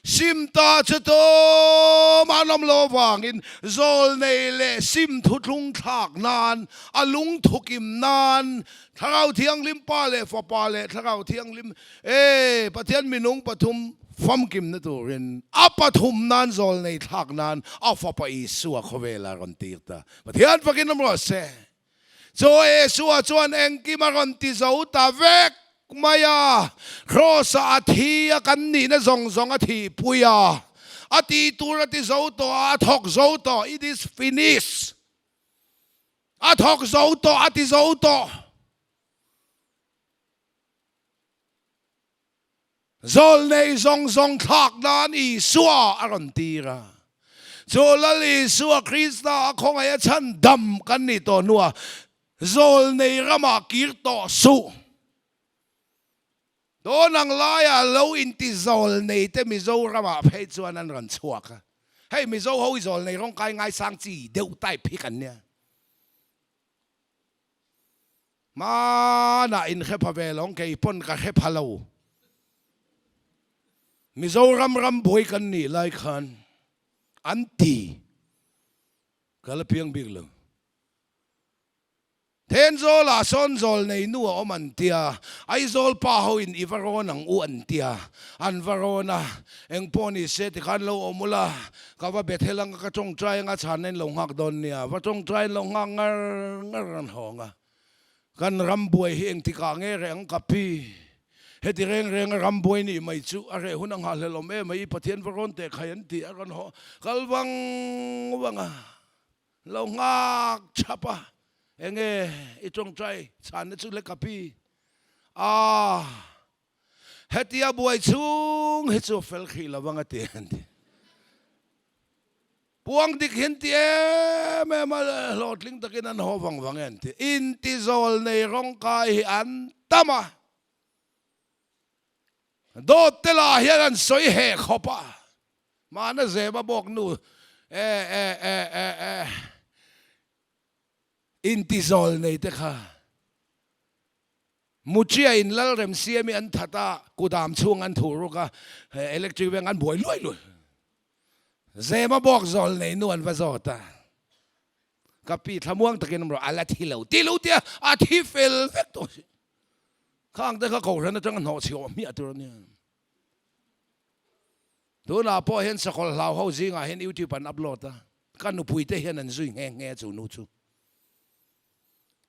sim ta chu tum an awm lo avangin zawlnei leh sim thuthlung thlak nan a lungthu kim nan Thlarau Thianghlim Pa leh Fapa leh Thlarau Thianghlim e Pathian minung pathum famkimna turin a pathum nan zawlnei thlak nan a Fapa Isua khawvela rawn tir ta. Pathian fakin awm rawh se. Chu Isua chuan engkim a rawn ti zo ta vek mai a, Kraws-ah a thi a, kan nihna zawng zawng a thihpui a, a tih tur a ti zo tawh a, a thawk zo tawh, it is finished, a thawk zo tawh, a ti zo tawh. Zawlnei zawng zawng thlak nan Isua a rawn tir a. Chu Lal Isua Krista a khawngaih a chhan dam kan nih tawh hnuah zawlnei ramah kir tawh suh. Dawn ang laiah lo inti zawlnei te Mizoramah phei chuan an rawn chhuak a. Hei Mizo ho hi zawlnei rawngkai ngaisang chi deuh type hi kan nia. Hmanah in hre pha ve lo ang, kei pawn ka hre pha lo. Mizoram ram buai kan nih lai khan an ti ka la piang bik lo. Thenzawlah sawn zawl nei nu a awm an tia, Aizawl pa ho in i va rawn ang u an tia, an va rawn a, eng pawh ni se tikhan lo awm ula, ka va Bethel anga ka tawngtai anga chhanna in lo nghak dawn nia, va tawngtai in lo nghak ngar ngar an hawng a. Kan ram buai hi engtikah nge reh ang ka pi? Heti reng renga ram buai nih mai chu a reh hun a nghahhlelh awm em mai, Pathian va rawn teh khai an ti a rawn haw kal vang vang a, lo nghak chhap a, enge i tawngtai chhanna chu le ka pi? Aah hetia buai chhung hi chu a fel hrih lo vang a ti an ti. Puang dik hi an ti em em a, hlawhtling takin an haw vang vang e an ti. Intizawl nei rawngkai hi an tam a, dawt te lah hian an sawi heh khawp a, mahna zema bawk nu e e e e e intizawl nei te kha Muchia in Lalremsiami an that a, kudam chhung an thuh ruk a, electric veng an buai luai luai. Zema bawk zawl nei nu an va zawt a, ka pi thlamuang takin awm rawh, a la thi lo ti lo tia a thi fel vek tawh si. Khang te kha kohhran atanga hnawh chhiawh hmiah tur a nia. Tunah pawh hian sakawlh hlau ho zingah hian YouTube an upload a, ka nupui te hian an zui nghe nghe chu nu chu.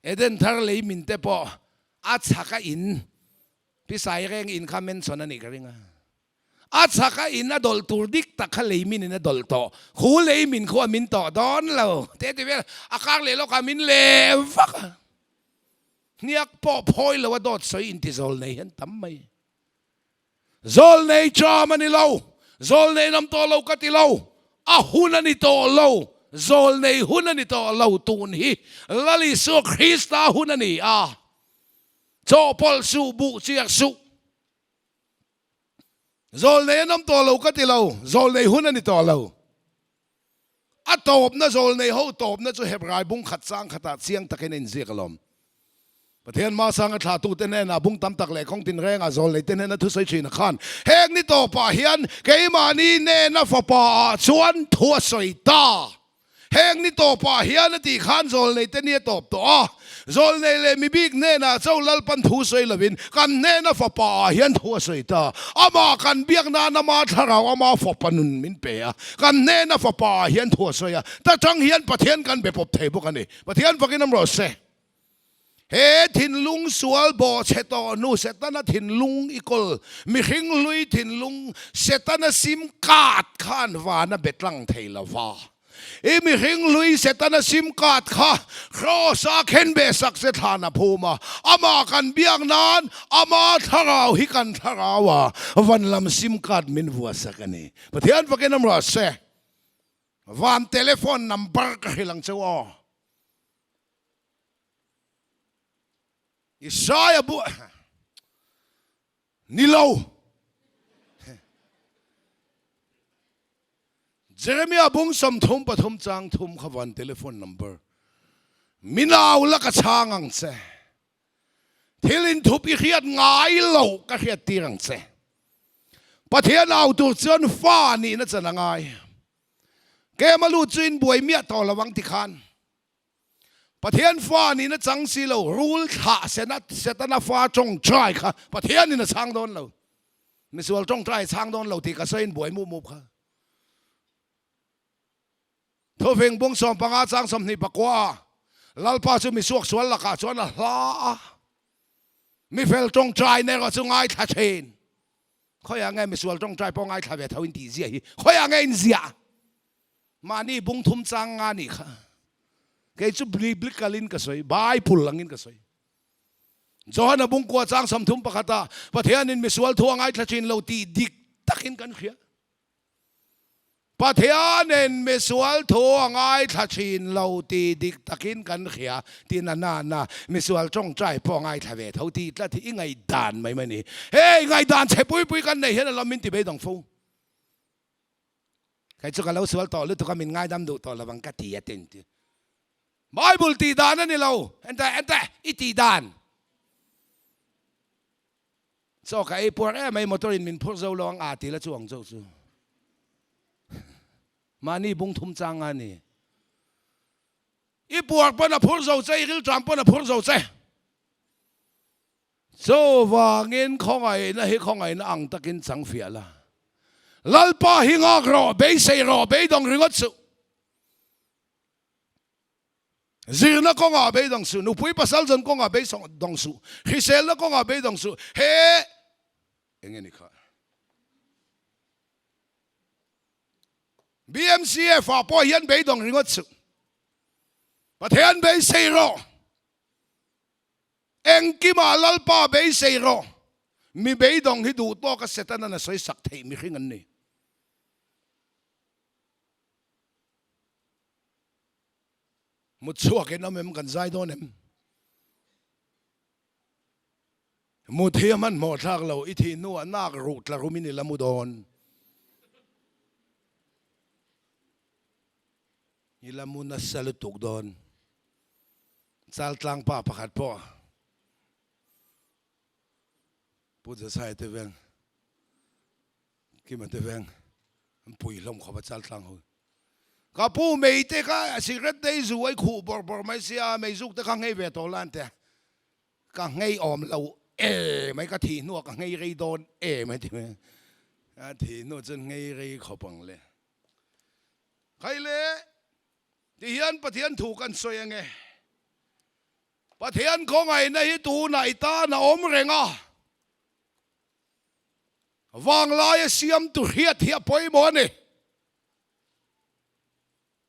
Eden thar lei min te pawh a chhak a in Pi Saireng in kha mention a nih ka ring a. A chhak a in a dawlh tur dik tak kha lei min in a dawlh tawh. Khu lei min khu a min tawh dawn lo. Te ti vel a kar leh lawk ah min leh vak a. Hniak pawh phawi lo a dawt sawi inti zawl nei hian tam mai. Zawlnei ṭam a ni lo, zawlnei nam tawh lo ka ti lo, a hun a ni tawh lo, zawlnei hun a ni tawh lo, tun hi Lal Isua Krista hun a ni a, chawhpawlh suh, buh chiak suh. Zawlnei an awm tawh lo ka ti lo, zawlnei hun a ni tawh lo. A tawpna zawlnei ho tawpna chu Hebrai bung khat chang khatah chiang takin a inziak alawm. Pathian Masanga thlahtute hnenah bung tam tak leh kawng tinrengah zawlneite hnena thusawi thin a khan, Heng ni tawpah hian keimahni hnena fapa ah chuan thu a sawi ta. Heng ni tawpah hian a tih khan zawlneite ni a tawp tawh a. Zawlnei leh mi bik hnenah cho Lalpan thu sawi lovin kan hnena fapa ah hian thu a sawi ta. Amah kan biak nan ama thlarau ama fapa nun min pe a. Kan hnena fapa ah hian thu a sawi a. Ta tang hian Pathian kan be pawp thei bawk a ni. Pathian fakin awm rawh se. He thinlung sual bawhchhe tawh hnu Setana thinlung i kawl, mihring hlui thinlung Setana sim card khan van a be tlang thei lo va. I mihring hlui Setana sim card kha Kraws a khen be sak se thlan a phum a, amah kan biak nan ama thlarau hi kan thlarau a van lam sim card min vua sak a ni. Pathian fakin awm rawh se. Van telephone number ka hrilh ang cheu aw. Isaiah bu ni lo. Jeremiah bung 33 chang thum kha van telephone number. Minau la ka chhang ang che. Thil inthup i hriat ngai lo ka hriat tir ang che. Pathian au tur chuan fa nihna chan a ngai. Kema lut chu in buai miah tawh lo ang ti khan. Pathian fa nihna chang si lo, rul thlah sena Setana fa tawngtai kha Pathianin a chhang dawn lo. Misual tawngtai a chhang dawn lo tih ka sawi in buai mup mup kha. Thufing bung 15 chang 24 a Lalpa chu misuak sual lakah chuan a hla a, mifel tawngtai na erawh chu ngaithla thin. Khawiah nge misual tawngtai pawh ngaithla ve tho in tih ziah hi? Khawiah nge in ziah? Mahni bung thum chang nga nih kha. Kei chu biblical in ka sawi, Bible angin ka sawi. Johana bung kua chang 31 ah Pathianin misual thu a ngaithla thin lo tih dik takin kan hria. Pathianin misual thu a ngaithla thin lo tih dik takin kan hria ti na na na misual tawngtai pawh a ngaithla ve tho tih tlat hi i ngaihdan mai mai ni. Hei ngaihdan chhe pui pui kan nei hian a lam min ti beidawng fo. Kei chu ka lo sual tawh lutuk a, min ngaidam duh tawh lo ang ka ti a tin ti. Bible tih dan a ni lo, ente ente i tih dan. Chaw ka ei puar em mai motor in min phur zo lo ang a ti la chu ang chauh chu. Mahni bung thum chang a ni. I puar pawn a phur zo che, i rilṭam pawn a phur zo che. Chuvangin khawngaihna hi khawngaihna ang takin chang fiah la. Lalpa hi nghak rawh, beisei rawh, beidawng ringawt suh. Zirna kawngah beidawng suh, nupui pasal zawn kawngah beidawng suh, hriselna kawngah beidawng suh, he eng nge ni kha? BMCF ah pawh hian beidawng ringawt suh. Pathian beisei rawh. Engkimah Lalpa beisei rawh. Mi beidawng hi duh tawka Setanan a sawi sak theih mihring an ni. Mut chhuak in awm em kan zai dawn em? Mut hi a hmanhmawh thlak lo, i thih hnuah nak ruh tla rum in i la mu dawn. I la mu nasa lutuk dawn. Chaltlang pa pakhat pawh Pu Jasai te veng, Kima te veng an pui hlawm khawp a Chaltlang ho. Ka pu mei te kha cigarette te i zu a i khuh bawrh bawrh mai sia, meizuk te kha nghei ve tawh la an ti a. Ka nghei awm lo e mai, ka thih hnuah ka nghei rei dawn e mai ti mai. A thih hnu chuan nghei rei khawp ang le. Khai le, tihian Pathian thu kan sawi ange. Pathian khawngaihna hi tunah i tan a awm reng a. Vanglaia siamtu hriat hi a pawimawh a ni.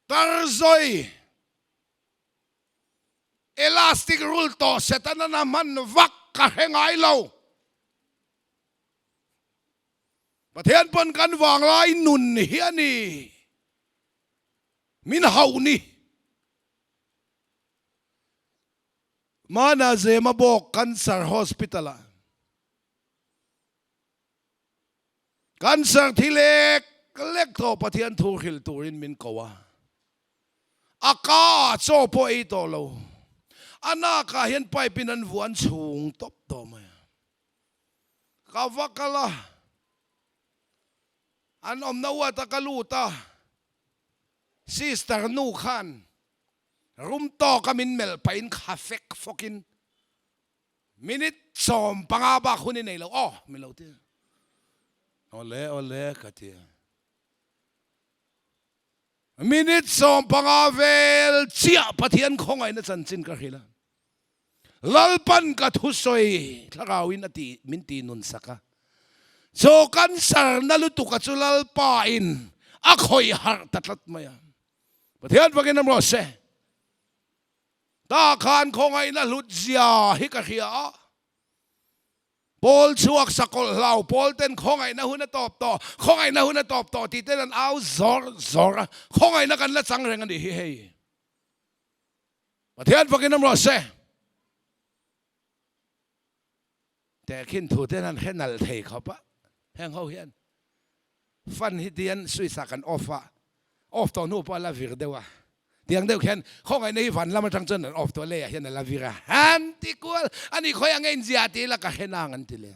Tarzawi elastic rul tawh Setanan a hman vak ka hre ngai lo. Pathian pawn kan vanglai nun hi a ni min hauh ni. Hmana Zema bawk Cancer Hospital ah Cancer thi lek lek tawh Pathian thu hrilh turin min ko a. A ka ah chaw pawh ei tawh lo. A nak ah hian pipe in an vuah an chhung tawp tawh mai a. Ka va kal a, an awmna uat a ka lut a, sister nu khan rum tawk a min melh pahin kha fek fawkin minute 15 bak hun i nei lo aw min lo ti a. Awle awle ka ti a. Minute 15 vel chiah Pathian khawngaihna chanchin ka hrilh a. Lalpan ka thusawi thlarauin a ti min ti nun sak a. Chaw cancer na lutuk a chu Lalpa in a khawih harh ta tlat mai a. Pathian fakin awm rawh se. Tah khan khawngaihna hlut zia hi ka hria a. Pawl chhuak sakawlh hlau pawl ten khawngaihna hun a tawp tawh, khawngaihna hun a tawp tawh tih ten an au zawr zawr a, khawngaihna kan la chang reng a nih hi hei. Pathian fakin awm rawh se. Tehkhin thu ten an hre nalh thei khawp a, heng ho hian fan hi tian switch ah kan off a, off tawh hnu pawh a la vir deuh a, tiang deuh khian khawngaihna hi van lam atang chuan an off tawh a, leiah hian a la vir a, han ti kual a ni khawi ang e inzia ti ila ka hre nang an ti leh.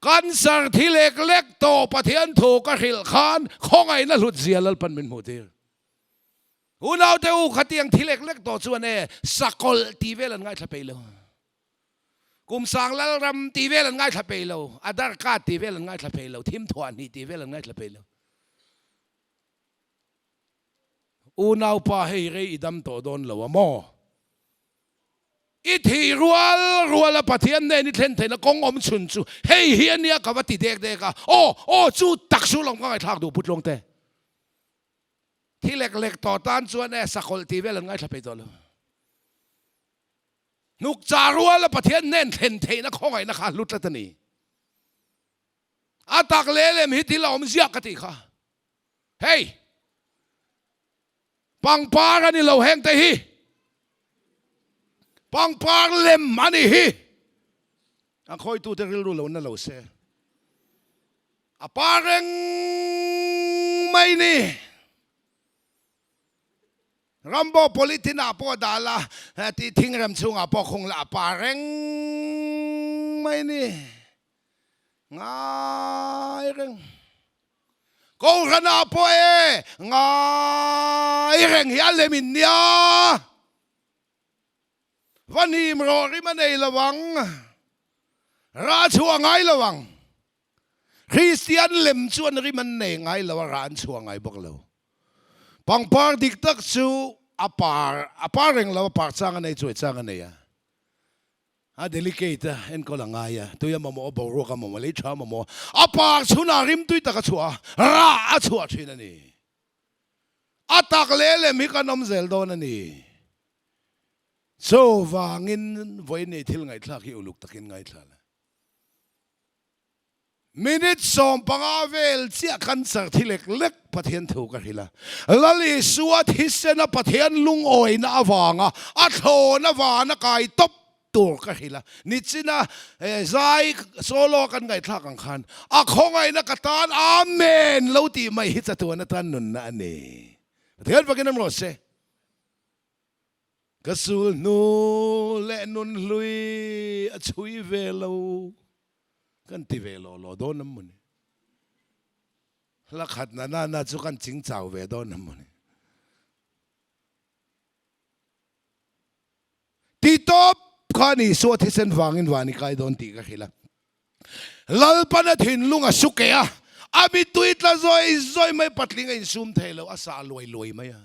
Cancer thi lek lek tawh Pathian thu ka hrilh khan khawngaihna hlut zia Lalpan min hmuh tir. Unaute u khatiang thi lek lek tawh chuan e sakawlh tih vel an ngaithla peih lo. Kum sang Lalram tih vel an ngaithla peih lo. Adhar card tih vel an ngaithla peih lo. Thim thuah hnih tih vel an ngaithla peih lo. Unaupa hei rei i dam tawh dawn lo a maw? I thih rual ruala Pathian nen i thlen theihna kawng awm chhun chu hei hi a nia ka va ti dek dek a. Aw, aw chu tak su lawm ka ngaihthlak duh Putluang te. Thi lek lek tawh tan chuan e sakawlh tih vel an ngaithla peih tawh lo. Hnuk chah ruala Pathian hnen thlen theihna khawngaihna kha a hlu tlat a ni. A tak leh lem hi thil a awm ziak ka tih kha. Hei! Pangpar a ni lo heng te hi. Pangpar lem a ni hi. A khawitute rilru lo na lo se. A pa reng mai ni. Rambo polythene ah pawh dah la, tih thingrem chhungah pawh khung la, a pa reng mai ni. Ngai reng. Kohhran ah pawh e ngai reng hi a lem in nia. Va hnim rawh rim a nei lo ang. Rah chhuah ngai lo ang. Kristian lem chuan rim an nei ngai lo a, rah an chhuah ngai bawk lo. Pangpar dik tak chu a par a par reng lo, a par chang a nei, chuai chang a nei a. A delicate a, enkawl a ngai a, tui a mamawh a, boruak a mamawh a, lei tha a mamawh a, a par chhunah rim tui tak a chhuah a, rah a chhuah thin a ni. A tak leh lem hi kan awm zel dawn a ni. Chuvangin vawiin thil ngaihthlak hi uluk takin ngaithla la. Minute 15 vel chiah cancer thi lek lek Pathian thu ka hrilh a. Lal Isua thisena Pathian lungawina avanga a thlawna vana kai tawp tur ka hrilh a. Nichina zai solo kan ngaihthlak ang khan a khawngaihna ka tan Amen lo tih mai hi chatuan atan nunna a ni. Pathian fakin awm rawh se. Ka sul hnu leh nun hlui a chhui ve lo kan ti ve law law dawn am mawni. Hla khat na na na chu kan ching chau ve dawn am mawni. Ti tawp khan Isua thisen vangin van i kai dawn tih ka hrilh a. Lalpan a thinlung a su keh a, a mittui tla zawi zawi mai patling a insum thei lo, a sah luai luai mai a.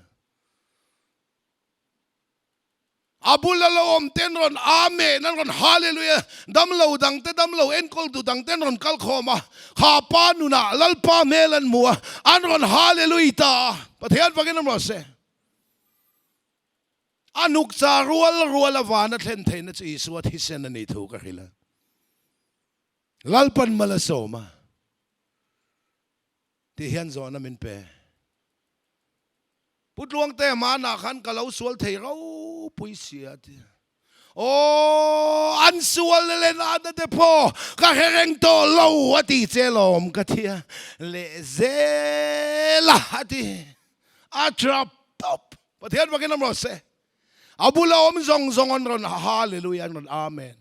A bula lo awm ten rawn Amen an rawn Hallelujah, damlo dangte damlo enkawltu dangte an rawn kal khawm a, kha pa nunah Lalpa hmel an hmu a, an rawn Hallelujah ta a, Pathian fakin awm rawh se. A hnukcha rual rual a vana thlen theihna chu Isua thisen a nih thu ka hrilh a. Lalpan mal a sawm a tih hian zawhna min pe. Pu Tluangte hmanah khan ka lo sual thei ropui si a ti. Aw, an sual na leh natna te pawh ka hre reng tawh lo a ti che lawm ka ti a, leh zel a a ti. A trap tawp. Pathian fakin awm rawh se. A bula awm zawng zawng an rawn Hallelujah an rawn Amen.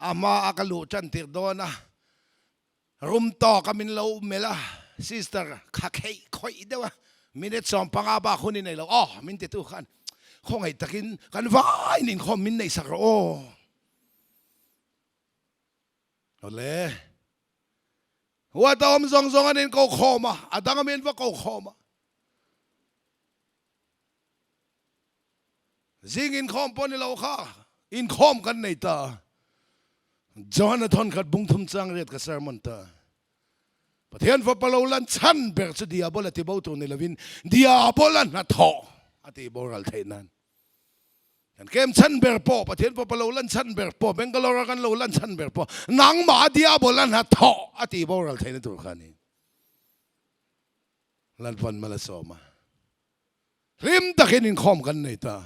A hma a ka luh tan tir dawn a, rum tawk a min lo melh a, sister kha kheih khawih deuh a, minute 15 bak hun i nei lo aw min titu khan khawngaih takin kan vain inkhawm min neih sak rawh aw. Awle. Huat a awm zawng zawng an inko khawm a, a dang a min va ko khawm a. Zing inkhawm pawh ni lo kha, inkhawm kan nei ta a. Johana thawnkhat bung thum chang riat ka sermon ta. Pathian fapa lo lan chhan ber chu diabola ti bo tur ni lovin diabola hnathawh a tih boral theih nan. Kan kem chhan ber pawh, Pathian fapa lo lan chhan ber pawh, Bangalore-a kan lo lan chhan ber pawh, nangmah diabola hnathawh a tih boral theihna tur kha a ni. Lalpan mal a sawm a, hlim takin inkhawm kan nei ta.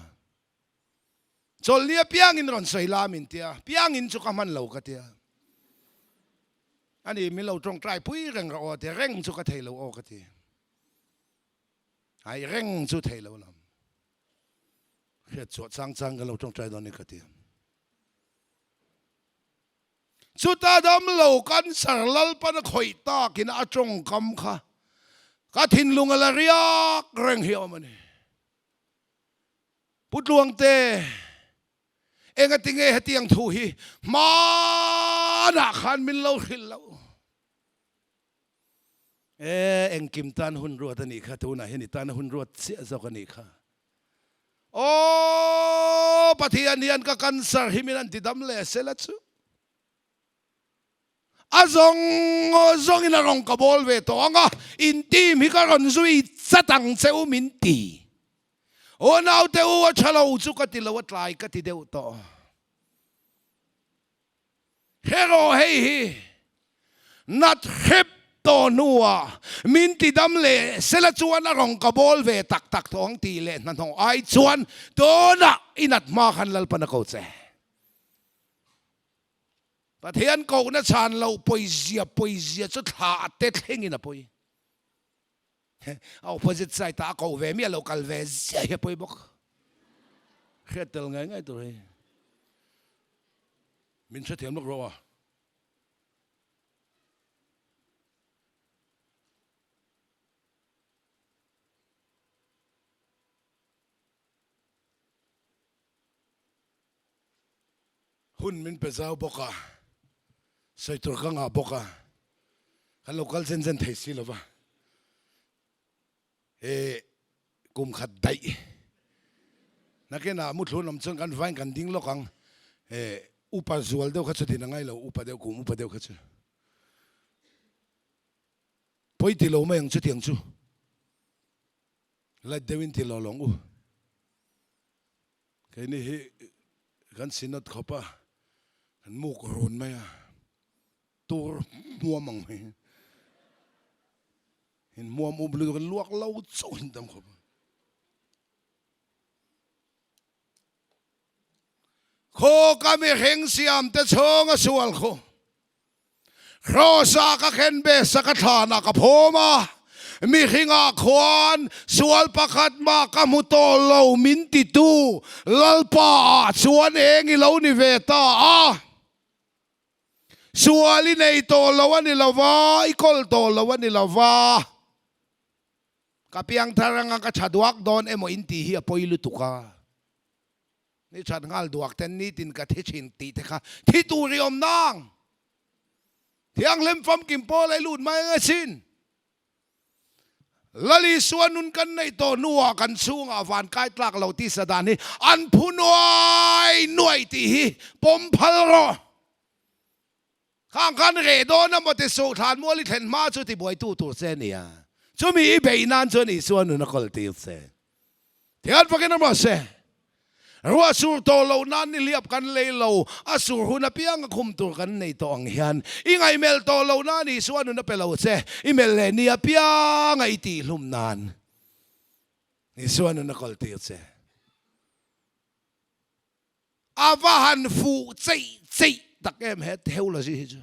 Chawlhni apiangin rawn sawi la min tia, piangin chu ka hman lo ka tia. Ani min lo tawngtai pui reng rawh aw a tia, reng chu ka thei lo aw ka ti. Ai reng chu thei lo lam. Hriat chhuah chang chang ka lo tawngtai dawn ni ka ti. Chuta dam lo cancer Lalpan a khawih takin a tawngkam kha ka thinlung a la riak reng hi a awm a ni. Pu Tluangte, engati nge hetiang thu hi hmanah khan min lo hrilh loh? E, engkim tan hun ruat a nih kha, tunah hian i tana hun ruat chiah zawk a nih kha. Aw, Pathian hian ka cancer hi min an ti dam leh sela chu. A zawng zawngin a rawn ka bawl ve tawh ang a, in team hi ka rawn zui chat ang che u min ti. Aw naute u a tha lo chu ka ti lo a tlai ka ti deuh tawh. Hero hei hi nat hrep tawh hnuah min ti dam leh sela chuan a rawn ka bawl ve tak tak tawh ang tih leh hnahnawh ai chuan tunah i nat hma khan Lalpan a ko che. Pathian kohna chhan loh pawizia pawizia chu thla te thlengin a pawi. A opposite side ah a koh ve miah lo kal ve ziah hi a pawi bawk. Hriat tel ngai ngai tur hei. Min hrethiam lawk rawh a. Hun min pe zau bawk a, sawi tur ka ngah bawk a, kan lo kal zen zen thei si lo va, he kum khat daih nakinah muthlun awm chuan kan vain kan ding lawk ang, he upa zual deuh kha chu din a ngai lo, upa deuh kum upa deuh kha chu pawi ti lo mai ang chutiang chu light deuhin ti lo lawng u. Keini hi kan synod khawp a, kan muk run mai a, tur hmuam ang mai. In hmuam up lutuk in luak lo chauh in tam khawp a. Khaw ka mihring siam te chhung a sual khu. Kraws-ah ka khen be sa ka thlanah ka phawm a, mihringah khuan sual pakhat mah ka hmu tawh lo min titu Lalpa-ah chuan eng i lo ni ve ta a. Sual i nei tawh lo a ni lo va, i kawl tawh lo a ni lo va. Ka piangthar anga ka tha duak dawn emaw in tih hi a pawi lutuk a. Ni that nghal duak ten nitin ka thi thin tih te kha thi tur i awm nang. Thianghlim famkim pawl a i lut mai ang asin. Lal Isua nun kan neih tawh hnuah kan chhungah van kai tlak lo tisa dan hi an phu nuai nuai tih hi pawm phal rawh. Khang khan reh dawn a maw ti suh thlan mual i thlen hma chu tibuaitu tur che a nia. Chumi i beih nan chuan Isua nun a kawl tir che. Thian fakin a rawh se. Ruah sur tawh loh nan ni hliap kan lei lo, a sur hun apiang a khum tur kan nei tawh ang hian i ngaihmelh tawh loh nan Isua nun a pe lo che, i melh leh ni apianga i tihhlum nan Isua nun a kawl tir che. A va han fuh cheih cheih tak em he theology hi chu.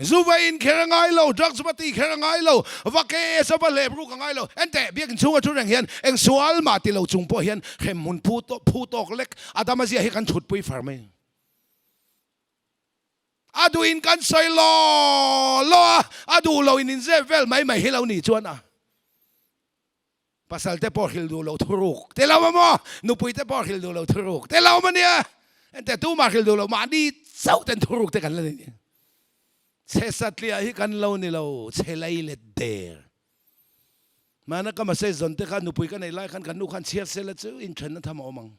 Zu va in kher a ngai lo, drugs va ti kher a ngai lo, va KS a va hlep ruk a ngai lo. Enteh, biakin chhunga thu reng hian eng sual mah ti lo chung pawh hian hremhmun phu phu tawk lek a dam a zia hi kan chhutpui far mai. A duh in kan sawi law law a, a duh lo in inzep vel mai mai hi lo nih chuan a. Pasal te pawh hrilh duh lo thuruk te lo a maw? Nupui te pawh hrilh duh lo thuruk te lo a nia. Enteh tumah hrilh duh lo mahni chauh ten thuruk te kan la nei. Chhe satliah hi kan lo ni lo, chhe lei let der. Mahna ka message zawn te kha nupui ka nei lai khan kan nu khan chhiar sela chu inthenna tham a awm ang.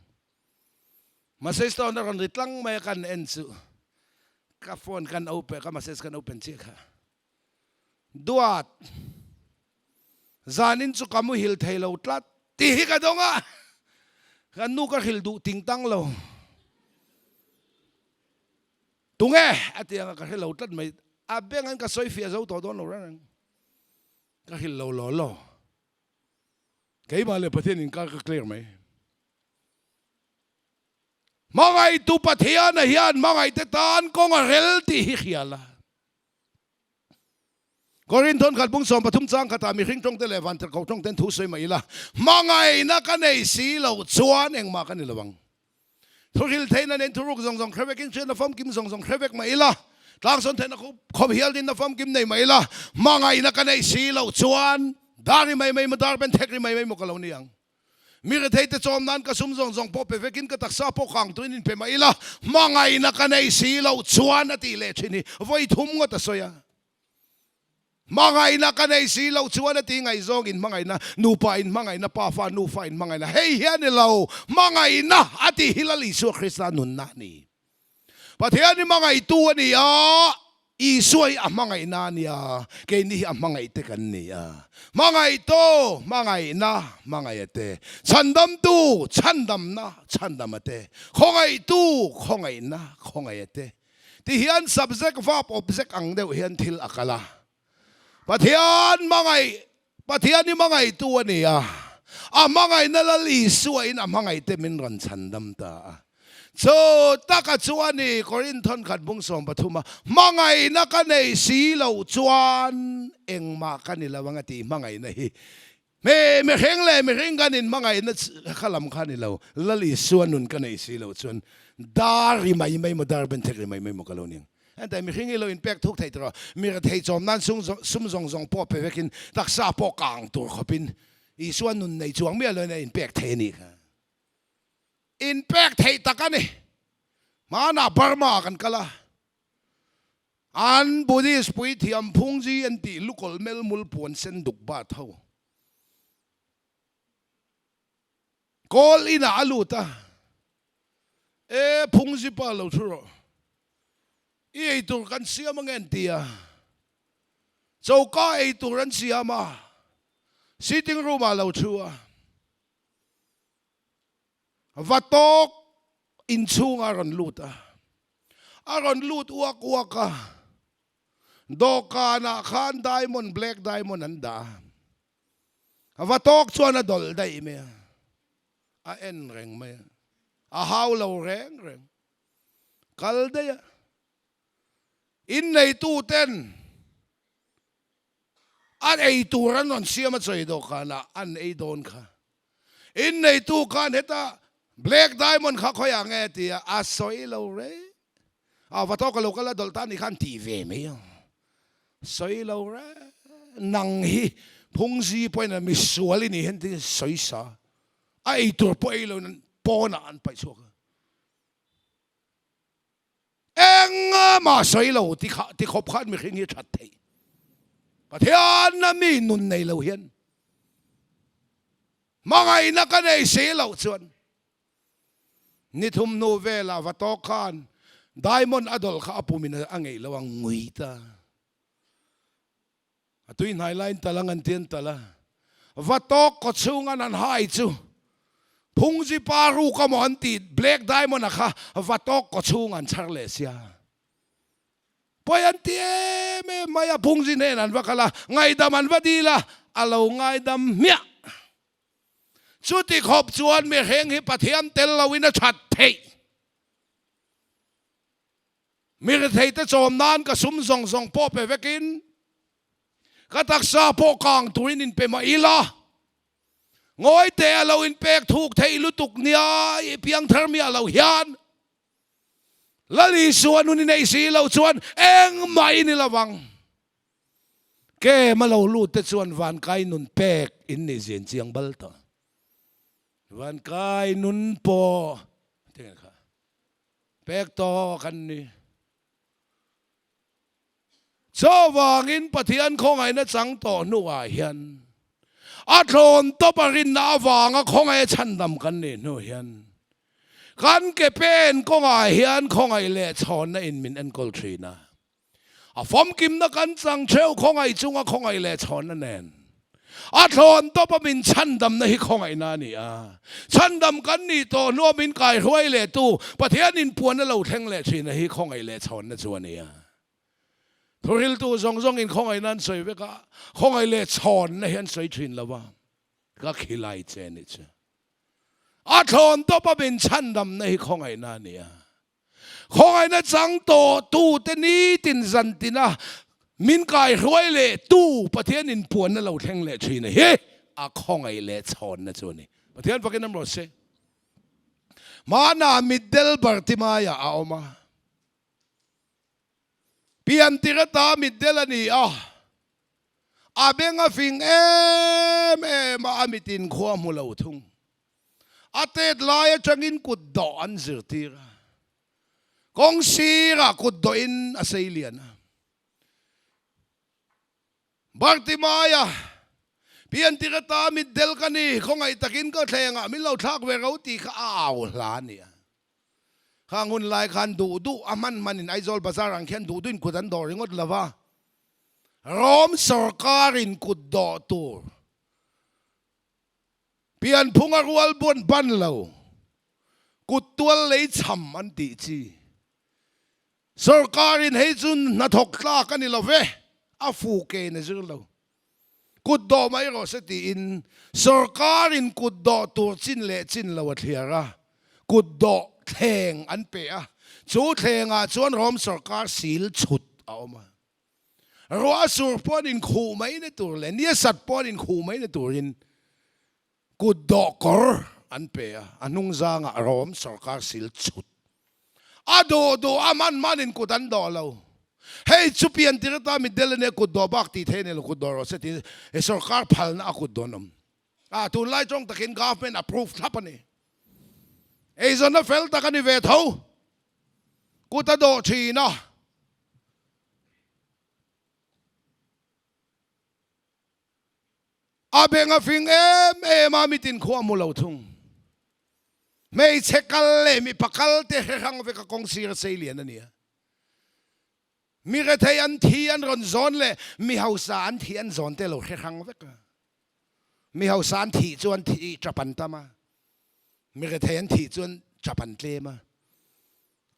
Message tawn a rawn ri tlang mai a kan en chu ka phone kan open ka message kan open chiah kha. Duat, zanin chu ka muhil thei lo tlat tih hi ka dawng a, ka nu ka hrilh duh ting tang lo. Tunge? a ti ang a, ka hre lo tlat mai. A beng an ka sawi fiah zo tawh dawn lo reng reng. Ka hrilh lo law law. Keimah leh Pathian inkar ka clear mai. Hmangaihtu Pathiana hian hmangaihte tan kawng a rel tih hi hria la. Korinthon khat bung 13 chang khatah mihring tawngte leh vantirhkoh tawngten thu sawi mah ila, hmangaihna ka nei si loh chuan engmah ka ni lo ang. Thuhril theihna nen thuruk zawng zawng hre vekin hriatna famkim zawng zawng hre vek mah ila, tlangsawn theihna khawp hialin na famkim nei mah ila, hmangaihna ka nei si loh chuan dar ri mai mai maw dar ben thek ri mai mai maw ka lo ni ang. Mi retheite chawm nan ka sum zawng zawng pawh pe vekin ka taksa pawh kang tuin in pe mah ila, hmangaihna ka nei si loh chuan a tih leh thin hi vawi thum ngawt a sawi a. Hmangaihna ka nei si loh chuan a tih ngaihzawng in hmangaihna, nupa in hmangaihna, pafa nufa in hmangaihna hei hi a ni lo, hmangaihna a tih hi Lal Isua Krista nunna a ni. Pathian hi hmangaihtu a ni a, Isua hi a hmangaihna a ni a, keini hi a hmangaihte kan ni a. Hmangaihtu, hmangaihna, hmangaih a te. Chhandamtu, chhandamna, chhandam a te. Khawngaihtu, khawngaihna, khawngaih a te. Ti hian subject, verb, object ang deuh hian thil a kal a. Pathian hmangaih, Pathian hi hmangaihtu a ni a, a hmangaihna Lal Isuain a hmangaihte min rawn chhandam ta a. Chu taka chu a ni, Korinth thawnkhat bung 13 a, hmangaihna ka nei si loh chuan engmah ka ni lo ang a tih hmangaihna hi Me mihring leh mihring kan inhmangaihna kha lam kha a ni lo, Lal Isua nun ka nei si loh chuan dar ri mai mai maw, dar benthek ri mai mai maw ka lo ni ang. Hentei mihring hi lo inpek thuk thei tawh rawh, mi rethei chawm nan sum zawng zawng pawh pe vekin taksa pawh kang tur khawpin Isua nun nei chuang miah loin a inpek thei a nih kha. Inpek theih tak a ni. Hmanah Burma ah kan kal a. An Buddhist puithiam phungji an tih lukawlh melmul puan sen duk bat ho. Kawl inah a lut a, E phungji pa lo thu rawh, i ei tur kan siam ange an ti a. Choka ei tur an siam a, sitting room ah lo thu a. Va tawk inchhungah a rawn lut a, a rawn lut uak uak a, dawhkanah khan diamond, black diamond an dah a, va tawk chuan a dawlh daih mai a, a en reng mai a, a hau lo reng reng, kal daih a, inneituten An ei tur an rawn siam a chawi dawhkanah an ei dawn kha. Inneitu khan heta Black Diamond kha khawiah nge a ti a, a sawi lo reng. A va tawk a lo kal a dawlh ta ni khan ti ve mai ang. Sawi lo reng. Nang hi phungzi pawhin a misual i nih hian tiin sawi sa. A ei tur pawh ei loin pawnah an paih chhuak a. Engmah sawi lo ti kha ti khawp khan mihring hi that theih. Pathian a mi nun nei lo hian hmangaihna ka nei si loh chuan ni thum hnu velah va tawk khan diamond a dawlh kha a pumin a ngeih lo ang ngui ta. A tui hnai laiin tal a ngan tian tal a, va tawk kaw chhunga nan hai chu Phungzi pa ruk a maw an tih Black Diamond a kha va tawk kaw chhung an chhar leh sia. Pawi an ti em em mai a, Phungzi hnen an va kal a, ngaihdam an va dil a, a lo ngaidam hmiah. Chuti khawp chuan mihring hi Pathian tel loin a that theih. Mi retheite chawm nan ka sum zawng zawng pawh pe vekin ka taksa pawh kang turin inpe mah ila, ngawi teh a lo inpek thuk theih lutuk nia i piangthar miah lo hian Lal Isua nun i neih si loh chuan engmah i ni lovang. Kem a lo lut te chuan vankai nun pek in nih zin chiang bal tawh. Vankai nun pawh tinge kha. Pek tawh kan ni. Chuvangin Pathian khawngaihna chang tawh hnuah hian a thlawn tawp a rinna avanga khawngaih a chhandam kan nih hnu hian kan ke pen kawngah hian khawngaih leh chhawnna in min enkawl thin a. A famkimna kan chang theuh khawngaih chunga khawngaih leh chhawnna nen a thlawn tawp a min chhandamna hi khawngaihna a ni a. Chhandam kan nih tawh hnua min kaihruai leh tu Pathian inpuanna lo thleng leh thina hi khawngaih leh chhawnna chu a ni a. Thuhriltu zawng zawngin khawngaihna an sawi vek a, khawngaih leh chhawnna hi an sawi thin lo va, ka khilai che nih chu. A thlawn tawp a min chhandamna hi khawngaihna a ni a. Khawngaihna chang tawh tute nitin zantina min kaihruai leh tu Pathian inpuanna lo thleng leh thin hi a khawngaih leh chhawnna chu a ni. Pathian fakin awm rawh se. Hmanah mitdel Bartimaia a awm a. Piantir ata mitdel a ni a. A beng a fing em em a, a mitin khua hmu lo thung. A tet lai atangin kut dawh an zirtir a, kawng sirah kut dawhin a sei lian a. Bartimaia, Piantir ata mitdel ka ni, khawngaih takin ka thlengah min lo thlak ve ro tih kha a au hla a ni a. Khang hun lai khan duh duh a hman hmanin Aizawl Bazar ang khian duh duhin kut an dawh ringawt lo va, Rom sawrkarin kut dawh tur pianphunga rual buan ban lo, kut tual lei chham an tih chi. Sawrkarin hei chu hnathawk tlak a ni lo ve, a fu kein a zir lo. Kut dawh mai rawh se tiin sawrkarin kut dawh tur chin leh chin lo a thliar a, kut dawh thleng an pe a, chu thlengah chuan Rom sawrkar sil chhut a awm a. Ruah sur pawh an inkhuh mai na tur leh ni a sat pawh an inkhuh mai na turin Kut dawh kawr an pe a, a hnung zangah Rom sawrkar sil chhut. A duh duh a man manin kut an dawh lo. Hei chu pian tir ata mitdel a nia kut dawh bak tih theih a ni lo, kut dawh rawh se tiin he sawrkar phalna a kut dawn awm. A tunlai tawng takin government approve thlap a ni. Eizawnna fel tak a ni ve tho. Kut a dawh thin a. A beng a fing em em a, mitin khu a hmu lo thung. Hmeichhe kal leh mipa kal te hre hrang vek a kawng sir a sei lian a nia. Mi rethei an thi an rawn zawn leh mi hausa an thi an zawn te lo hre hrang vek a. Mi hausa an thih chuan thih tap an tam a, mi rethei an thih chuan tap an tlem a.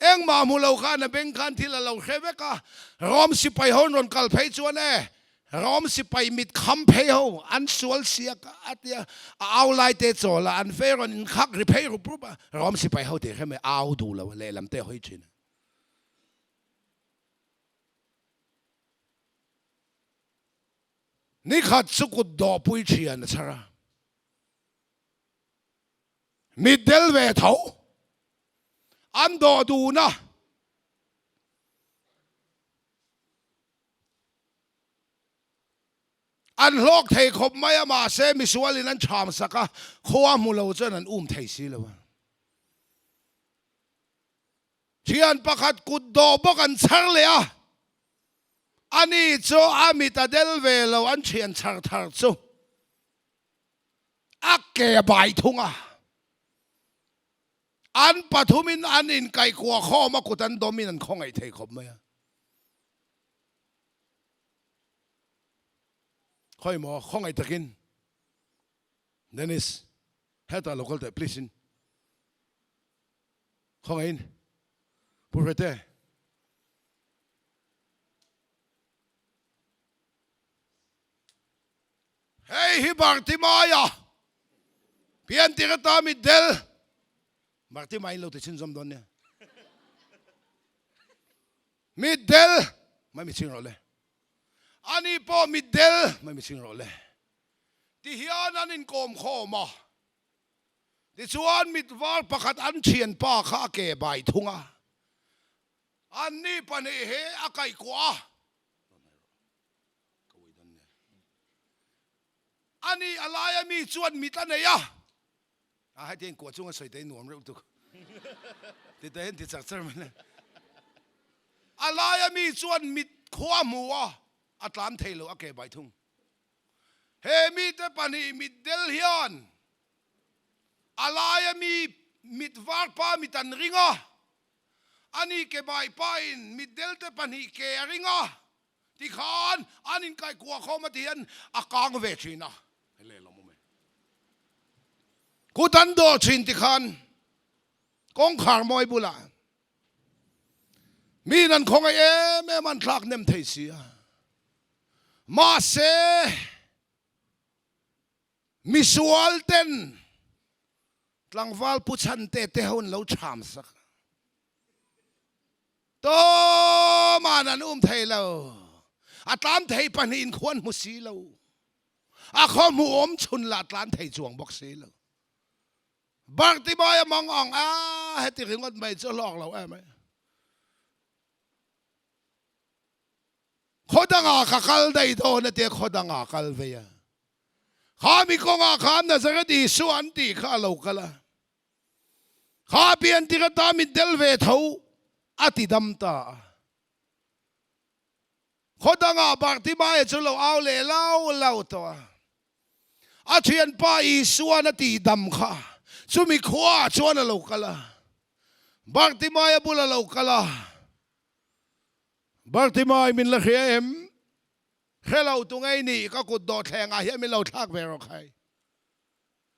Engmah hmu lo khan a beng khan thil a lo hre vek a, Rom sipai ho an rawn kal phei chuan e, Rom sipai mit kham phei ho an sual siak a, a tia, a au lai te chawl a, an fei rawn inkhak ri phei rup rup a, Rom sipai ho tih hre mai, au duh lo a, lehlam te a hawi thin a. Nikhat chu kut dawhpui thian a chhar a. Mit del ve tho an dawh dun a. An hlawk thei khawp mai a, mahse misualin an chham sak a, khua hmu lo chuan an um thei si lo a. Thian pakhat kut dawh bawk an chhar leh a, ani chu a mit a del ve lo an thian chhar thar chu a ke bai thung a. An pathumin an inkaihkuah khawm a kut an dawmin an khawngaih thei khawp mai a. Khawi maw khawngaih takin Dennis hetah lo kal teh please in khawngaihin Pu Hrete. Hei hi Bartimaia pian tir ata mitdel Bartimai in lo ti chhunzawm dawn nia. Mitdel mai mi chhing rawh le. Ani pawh mitdel mai mi chhing rawh le. Ti hian an inkawm khawm a. Tichuan mitvar pakhat an thianpa kha a ke bai thung a. Anni pahnih hi a kaihkuah a. Ani a laia mi chuan mit a nei a. A heti hian kuah chunga sawi te nuam reuh tuk. Ti te hian ti char char mai le. A laia mi chuan mit khua a hmu a, a tlan thei lo a ke bai thung. He mite pahnih mit del hian a laia mi mit var pa mit an ring a, ani ke bai pain mit delte pahnih ke a ring a. Tikhan an inkaihkuah khawm a ti hian a kang ve thin a, hei lehlam awm e. Kut an dawh thin tikhan kawngkhar mawi bulah miin an khawngaih em em an thlak nem thei si a. Mahse misual ten tlangval pu chhan te te ho an lo cham sak a. Tawman an um thei lo. A tlan thei pahnihin khu an hmu si lo. A khaw hmu awm chhun lah tlan thei chuang bawk si lo. Bartimaia a mang ang a, heti ringawt mai chu hlawk lo em ai. Khaw dangah ka kal daih dawn a tia khaw dangah kal vei a. Kha mi kawngah khan Nazareth Isua an tih kha a lo kal a. Kha pian tik ata mit del ve tho a ti dam ta a. Khaw dangah Bartimaia chu lo au leh lau lau tawh a. A thianpa Isuan a tih dam kha chumi khuaah chuan a lo kal a. Bartimaia bul a lo kal a. Bartimai min la hria em? Hre lo tu ngei nih ka kut dawhthlengah hian min lo thlak ve rawh khai.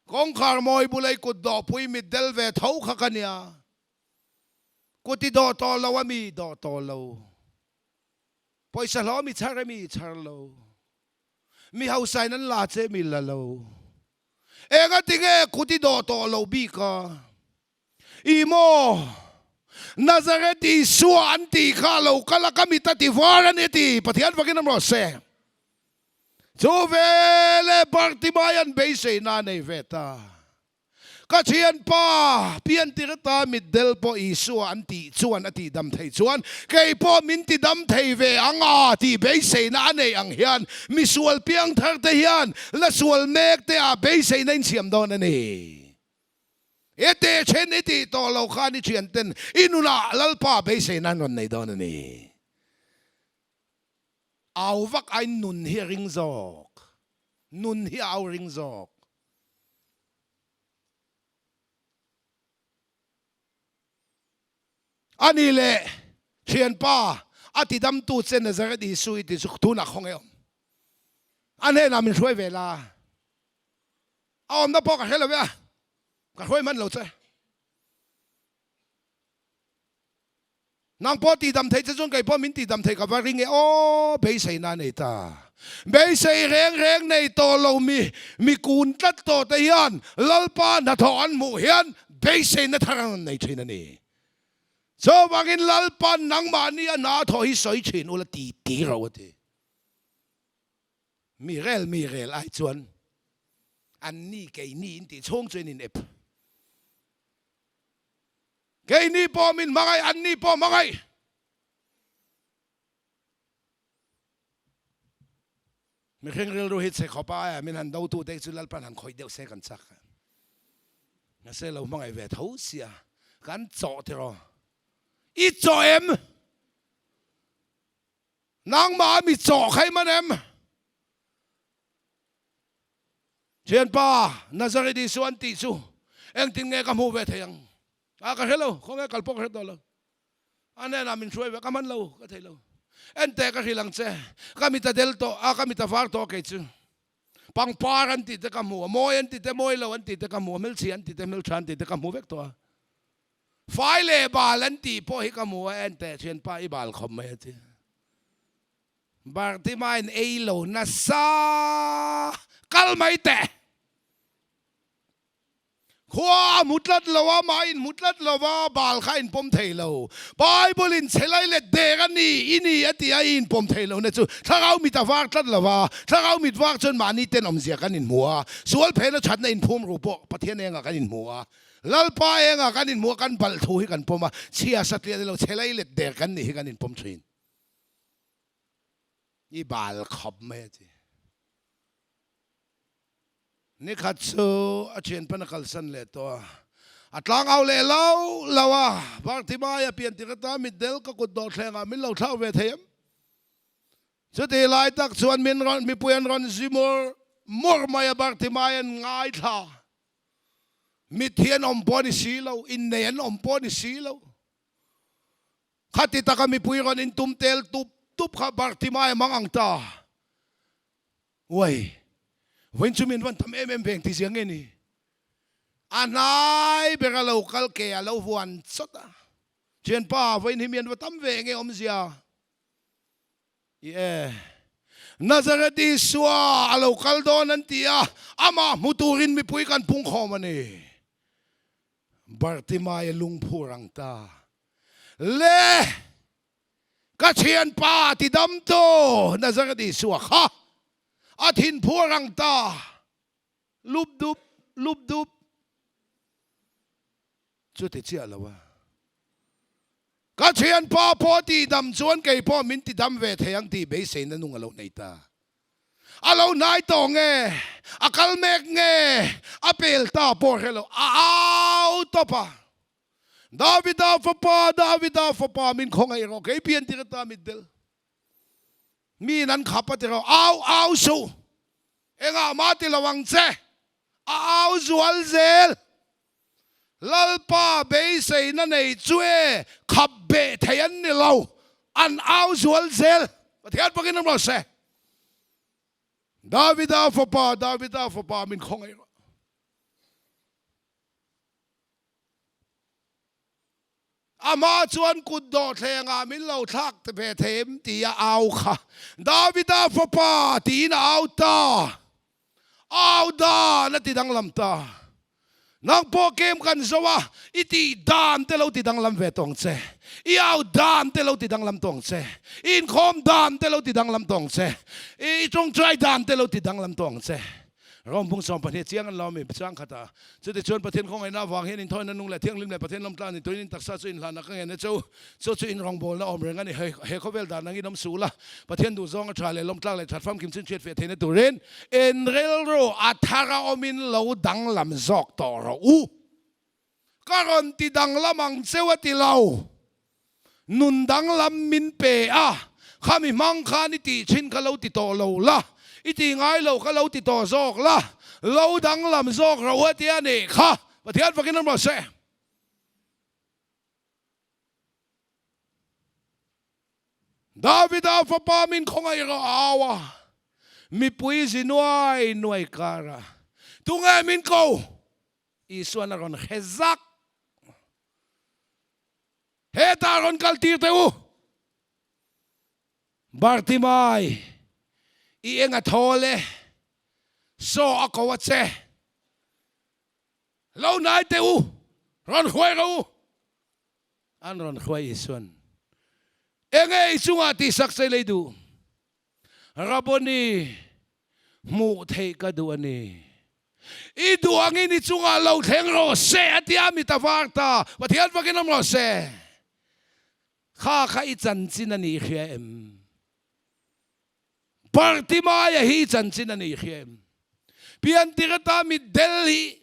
Kawngkhar mawi bula i kut dawhpui mit del ve tho kha ka nia. Kut i dawh tawh lo a mi dawh tawh lo. Pawisa hlawm i chhar a mi i chhar lo. Mi hausain an la che mi la lo. Engatinge kut i dawh tawh lo bik a? I maw? Nazareth Isua an tih kha lo kal a ka mit a ti var a ni a ti. Pathian fakin awm rawh se. Chu veleh Bartimai an beiseina a nei ve ta. Ka thianpa, piantir ata mitdel pawh Isua an tih chuan a tihdam thei chuan kei pawh min tidam thei ve ang a tih beiseina a neih ang hian misual piangthar te hian la sual mek te ah beiseina in siam dawn a ni. I teh then i tih tawh lo khan i thian ten i nunah Lalpa beiseina an rawn nei dawn a ni. Au vak aiin nun hi a ring zawk. Nun hi a au ring zawk. A ni leh thianpa a tidamtu che Nazareth Isu i ti chu tunah khaw nge awm? A hnenah min hruai ve la. A awmna pawh ka hre lo e a, ka hruai hman lo che. Nang pawh tihdam thei che chuan kei pawh min tihdam thei ka va ring e aw, beiseina a nei ta. Beisei reng reng nei tawh lo mi, mi kun tlat tawh te hian Lalpa hnathawh an hmuh hian beiseina thar an rawn nei thin a ni. Chuvangin Lalpa nangmahni a hna thawh hi sawi thin ula ti ti ro a ti. Mi rel mi rel ai chuan an ni kei ni in tih chhung chu in in ep. Keini pawh min hmangaih, anni pawh hmangaih. Mihring rilru hi chhe khawp a, min han do tute chu Lalpan han khawih deuh se kan chak. Mahse lo hmangaih ve tho sia, kan chawh tiraw. I chaw em? Nangmah a mi chaw kha i man em? Thianpa, Nazareth Isua an tih chu engtin nge ka hmuh ve thei ang? A, ka hre lo, khawnge kal pawh ka hre tawh lo. A hnenah min hruai ve, ka man lo, ka thei lo. Enteh ka hrilh ang che, ka mit a del tawh a, ka mit a var tawh kei chu. Pangpar an tih te ka hmu a, mawi an tih te, mawi lo an tih te ka hmu a, hmelchhia an tih te, hmeltha an tih te ka hmu vek tawh a. Fai leh bal an tih pawh hi ka hmu a, enteh thianpa i bal khawp mai a ti. Bartimain ei lo nasa kal mai teh. Khua a hmu tlat lo a, mah in hmu tlat lo a, bal kha a inpawm thei lo. Bible in chhe lai let dek a ni, i ni a ti a, i inpawm thei lo na chu thlarau mit a var tlat lo a, thlarau mit var chuan mahni ten awmzia kan inhmu a, sual phena thatna inphum ru pawh Pathian engah kan inhmu a, Lalpa engah kan inhmu a, kan balh thu hi kan pawm a, chhia satliah ni lo, chhe lai let der kan nih hi kan inpawm thin. I bal khawp mai a ti. Nikhat chu a thianpan a kalsan leh tawh a, a tlangau leh lo lo a, Bartimaia pian tir ata mitdel ka kut dawh thlengah min lo thlak ve thei em? Chutih lai tak chuan min rawn mipui an rawn zi mur mur mai a, Bartimaia'n ngaithla mitthi an awm pawh a ni si lo, innei an awm pawh a ni si lo. Khati taka mipui rawn intum tel tup tup kha Bartimaia mang ang ta. Uai, vawiin chu min rawn tham em em veng ti zia nge ni? A hnai ber a lo kal ke a lo vuan chawt a. Thianpa, vawiin hi mi an va tam ve enge awmzia? I e, Nazareth Isua a lo kal dawn an ti a, amah hmu turin mipui kan pungkhawm a ni. Bartimaia lungphur ang ta le! Ka thianpa ti damtu Nazareth Isua kha a thinphuar ang ta lup dup lup dup chu ti chiah lo a. Ka thianpa pawh ti dam chuan kei pawh min ti dam ve thei ang tih beiseina nung a lo nei ta. A lo hnai tawh nge, a kal mek nge, a pel ta pawh hre lo, a au tawp a. Davida fapa, Davida fapa, min khawngaih rawh, kei pian tir ata mitdel. Miin an khap a ti rawh, au, au suh, engah mah ti lo ang che, a au zual zel. Lalpa beiseina nei chu e, khap beh thei an ni lo, an au zual zel. Pathian pakin an rawh se. Davida fapa, Davida fapa, min khawngaih rawh. Amah chuan kut dawhthlengah min lo thlak ve thei em tih a au kha. Davida fapa tiin a au ta. Au dan a ti danglam ta. Nang pawh kem kan zo a, i tih dan te lo ti danglam ve tawng che. I au dan te lo ti danglam tawng che. I inkhawm dan te lo ti danglam tawng che. I tawngtai dan te lo ti danglam tawng che. Rom bung 12 chiang an lo ami chang khat a. Chutichuan Pathian khawngaihna avang hian inthawina nung leh thianghlim leh Pathian lawmtlan ni tuin in taksa chu inhlanna ka ngen e chu. Chu chu inrawngbawlna awm reng a ni. He khawvel dan angin awm suh la, Pathian duhzawng a tha leh lawmtlak leh that famkim chin hriat fiah theihna turin in rilru a thar a awmin lo danglam zawk tawh rawh u. Ka rawn ti danglam ang cheu a ti lo. Nun danglam min pe a, khami hmang khan i tih thin kha lo ti tawh lo la, i tih ngai lo kha lo ti tawh zawk la, lo danglam zawk rawh u a ti a nih kha. Pathian fakin an rawh se. Davida fapa min khawngaih rawh a au a, mipui zi nuai nuai kar a, Tunge min ko? Isuan a rawn hre zak. Hetah rawn kal tir teh u. Bartimai, i eng a thawl e, saw a ko a che. Lo hnai teh u, rawn hruai rawh u. An rawn hruai Isuan, Enge i chungah tihsak che lei duh? Rabboni, hmuh theih ka duh a ni. I duh angin i chungah lo thleng rawh se, a ti a, mit a var ta. Pathian fakin awm rawh se. Kha kha i chanchin a nih hria em? Bartimaia hi i chanchin a nih hria em? Piantir ata mitdel hi.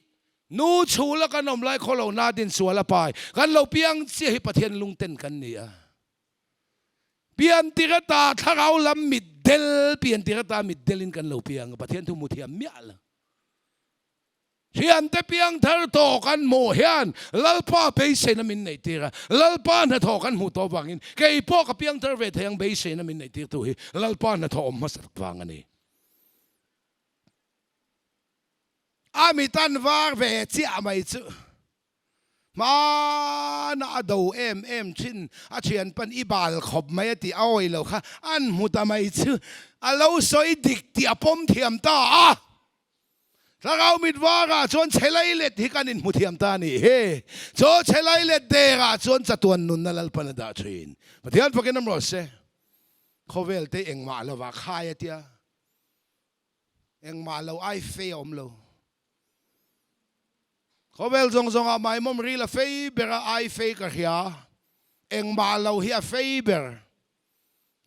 Nu chhula kan awm lai khaw lo na din sual a pai. Kan lo piang chiah hi Pathian lungten kan ni a. Pian tir ata thlarau lam mitdel, pian tir ata mitdelin kan lo piang a, Pathian thu hmu thiam miah lo. Thiante piang thar tawh kan hmuh hian Lalpa beiseina min neih tir a, Lalpa hnathawh kan hmuh tawh vangin kei pawh ka piang thar ve thei ang beiseina min neih tirtu hi Lalpa hnathawh awm hmasa tak vang a ni. A mitan var ve chiah mai chu hmana a do em em thin, a thianpan i bal khawp mai a tih a awih lo kha an hmu ta mai chu a lo sawi dik tih a pawm thiam ta a. Thlarau mit varah chuan chhelai let hi kan inhmu thiam ta a nih hi. Chaw chhelai let derah chuan chatuan nunna Lalpan a dah thin. Pathian fakin awm rawh se. Khawvel te engmah lovah khai a tia. Engmah lo ai fei a awm lo. Khawvel zawng zawngah maimawm ril a fei ber a, ai fei ka hria. Engmah lo hi a fei ber.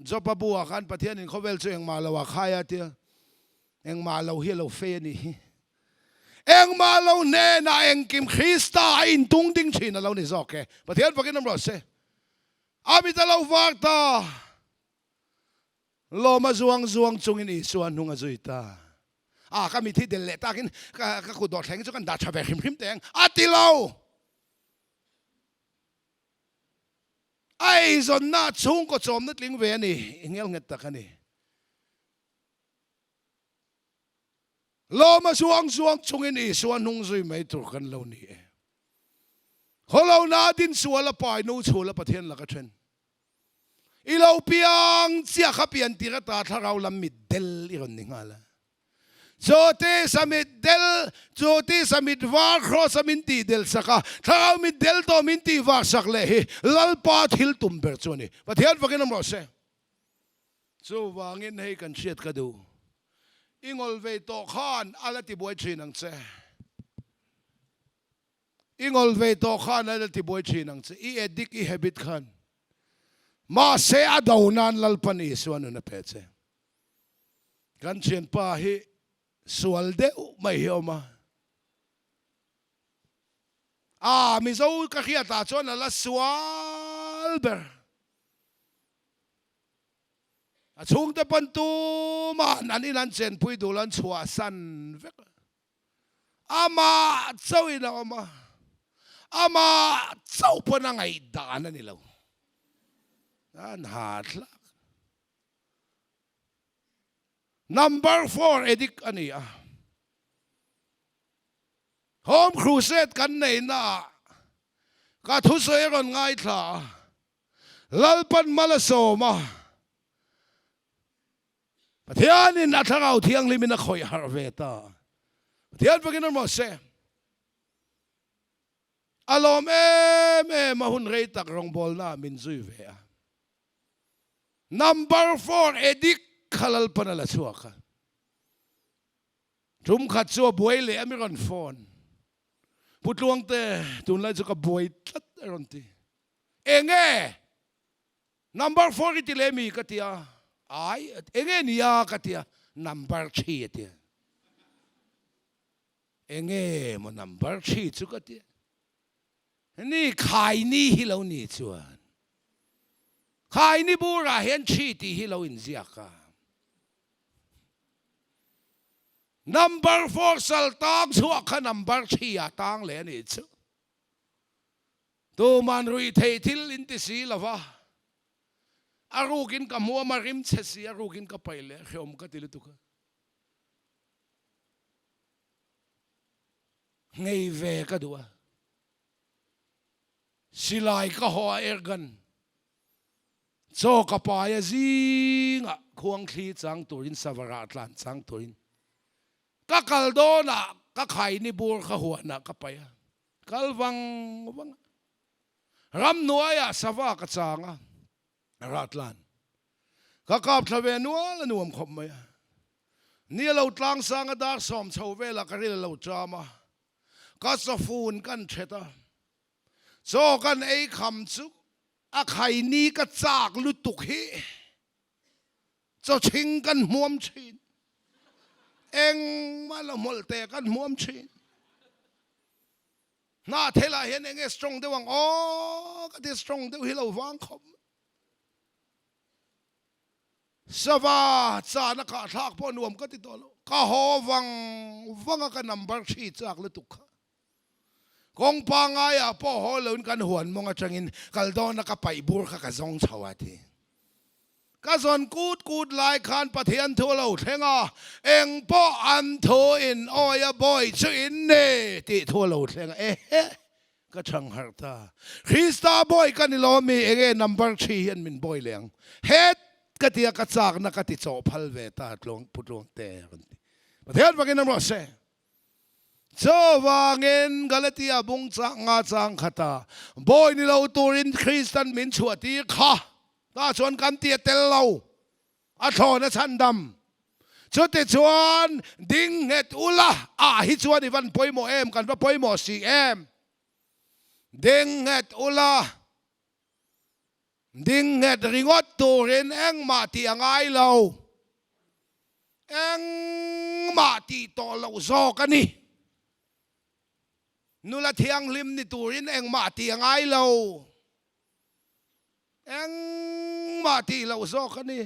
Job-a bu-ah khan Pathianin khawvel chu engmah lo a khai a tia, engmah lo hi a lo fei a nih hi. Engmah lo hnenah engkim Krista a intung ding thin a lo ni zawk e. Pathian fakin awm rawh se. A mit a lo var ta. Lawma zuang zuang chungin Isua hnung a zui ta. A, ka mit hi del leh takin ka kut dawh thleng chu kan dah tha ve hrim hrim teh ang a ti lo. A eizawnna chhungkaw chawmna tling ve a ni, i ngel nghet tak a ni. Lawma zuang zuang chungin Isua hnung zui mai tur kan lo ni e. Khawlona din sual a pai nu chhul a Pathian laka then. I lo piang chiah kha pian tir ata thlarau lam mit del i rawn ni nghal a. Chawte samit del, chawte samit var kraws a min tih del sak a, thlarau mit del tawh min tih var sak leh hi Lalpa thil tum ber chu a ni. Pathian fakin awm rawh se. Chuvangin hei kan hriat ka duh. I ngawl vei tawh khan a la tibuai thin ang che. I ngawl vei tawh khan a la tibuai thin ang che. I addict, i habit khan. Mahse a do nan Lalpan Isua nun a pe che. Kan thianpa hi sual deuh mai hi a awm a. A Mizo ka hriatah chuan a la sual ber. A chhungte pawn tuma'n an in an chenpui duh lo an chhuahsan vek a. Amah chauhin a awm a, amah chauh pawn a ngaihdan a ni lo. An ha thlak. Number four addict a ni a. Home crusade kan neihnaah ka thusawi a rawn ngaithla a, Lalpan mal a sawm a, Pathianin a thlarau thianghlimin a khawih harh ve ta. Pathian fakin awm rawh se. A lawm em em a hun rei tak rawngbawlnaah min zui ve a. Number four addict kha Lalpan a la chhuak a. Tum khat chu a buai leh a mi rawn phone. Pu Tluangte, tunlai chu ka buai tlat a rawn ti. Enge? Number four i ti leh mi ka ti a, ai enge nia ka ti a, number three a ti a. Enge maw number three chu ka ti a. Ni khaini hi lo ni chuan khaini burah hian three tih hi lo inziak a. Number four sal tang chhuah kha number three ah tang leh a nih chu. Tuman ruih theih thil in ti si lo va, a rukin ka hmuam a rim che si, a rukin ka paih leh hreawm ka ti lutuk a. Ngei ve ka duh a, silai ka haw a airgun chaw ka pai a zingah khuangthli chang turin savarah tlan chang turin ka kal dawnah ka khaini bur ka huanah ka paih a. Kal vang vang a, ramhnuaiah sava ka chang a, Ratlan ka kap thla ve nual a nuam khawp mai a. Ni a lo tlang sang a, dar sawm chho velah ka ril a lo cham a, ka chawfun kan thet a, chaw kan ei kham chu a khaini ka chak lutuk hi. Chawchhing kan hmuam thin. Engmah lo hmawlh te kan hmuam thin. Hnahthelah hian enge strong deuh ang aw ka ti strong deuh hi lo vang khawp mai. Sava chana kah thlak pawh nuam ka ti tawh lo. Ka haw vang vang a ka number hri chak lutuk kha. Kawng pangaiah pawh haw loin kan huan mawng atangin kal dawna ka paih bur kha ka zawng chho a ti. Ka zawn kut kut lai khan Pathian thu a lo thleng a, eng pawh an thu in awi a bawi chu in ni tih thu a lo thleng a, ehe ka chhang harh ta. Krista bawi ka ni lo ami enge number thi hian min bawi leh ang. Het ka tia ka chakna ka ti chawh phal ve ta tluang pu tluangte a rawn ti. Pathian fakin a rawh se. Chuvangin Galatia bung chak nga chang khata bawi ni lo turin Kristan min chhuahtir kha tah chuan kan ti a tel lo, a thlawn a chhandam. Chutichuan ding nghet ula ah hi chuan i van pawimawh em, kan va pawimawh si em. Ding nghet ula, Ding nghet ringawt turin engmah tih a ngai lo. Engmah tih tawh loh zawk a ni. Nula thianghlim ni turin engmah tih a ngai lo. Engmah tih loh zawk a ni.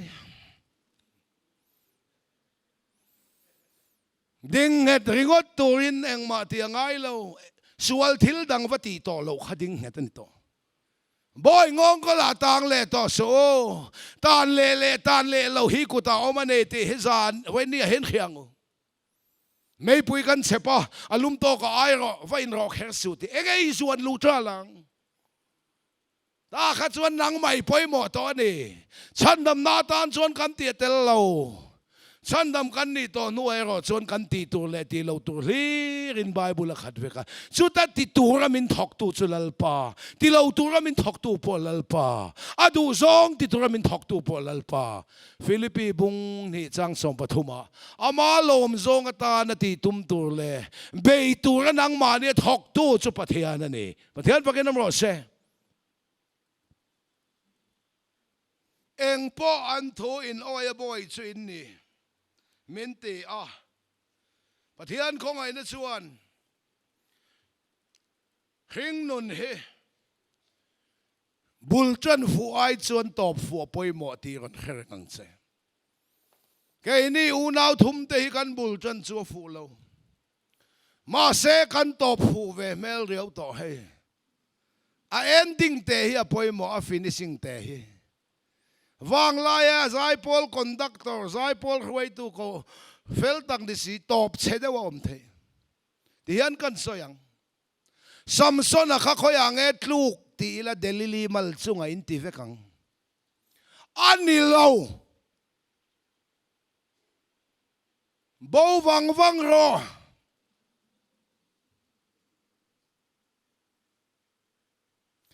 Ding nghet ringawt turin engmah tih a ngai lo. Sual thil dang va tih tawh loh kha ding nghet a ni tawh. Bawi ngawng ka la tang leh tawh suh u. Tan leh leh tan leh lo hi kutah awm a nei tih hi zan Wendy a hen hria ang u. Meipui kan chep a, a lum tawk a ai rawh, va inrawh kher suh tih eng ei zuan luh ṭal ang. Ta kha chuan nangmah i pawimawh tawh a ni. Chhandamna atan chuan kan tih a tel lo. Chhandam kan nih tawh hnuah erawh chuan kan tih tur leh tih lo tur hlirin Bible a khat vek a. Chuta ti tura min thawktu chu Lalpa, ti lo tura min thawktu pawh Lalpa, a duhzawng ti tura min thawktu pawh Lalpa. Philippi bung hnih chang 13 ah ama lawmzawng atana tih tum tur leh bei tura nangmahnia thawktu chu Pathian a ni. Pathian fakin awm rawh se. Eng pawh an thu in awi a bawi chu in ni min ti a. Pathian khawngaihna chuan hringnun hi bul tan fuh ai chuan tawp fuh a pawimawh tih rawn hre reng ang che. Keini unau thumte hi kan bul tan chu a fuh lo. Mahse kan tawp fuh ve hmel riau tawh hei. A ending te hi a pawimawh a finishing te hi. Vanglaia zaipawl conductor, zaipawl hruaitu ko fel tak ni si tawp chhe deuh a awm theih. Tihian kan sawi ang. Samsona kha khawiah nge tluk ti ila Delili mal chungah in ti vek ang. A ni lo. Bo vang vang rawh.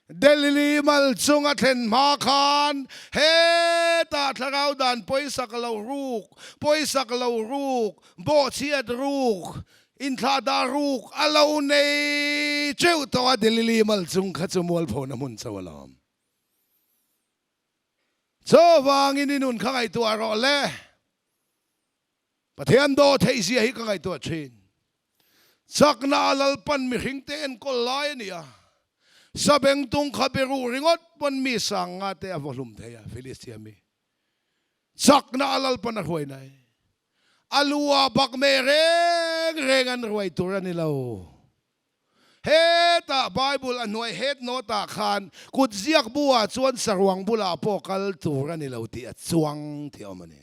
Delili mal chunga thlen hma khan hetah thlarau dan pawisak lo ruk, pawisak lo ruk, bawhchhiat ruk, inthlahdah ruk a lo nei teuh tawh a Delili mal chung kha chu mualphona hmun chauh alawm. Chuvangin i nun kha ngaihtuah rawh le. Pathian daw theih zia hi ka ngaihtuah thin. Chakna a Lalpan mihring te enkawl lai a ni a. Sabengtung kha biru ringawt pawn mi sang nga te a vaw hlum thei a, Filistia mi. Chakna a Lalpan a hruai nai. A lu ah bak meh reng reng an ruai tur a ni lo. Hetah Bible a hnuai head note ah khan kut ziak bu ah chuan saruang bulah pawh kal tur a ni lo tih a chuang tih a awm a ni.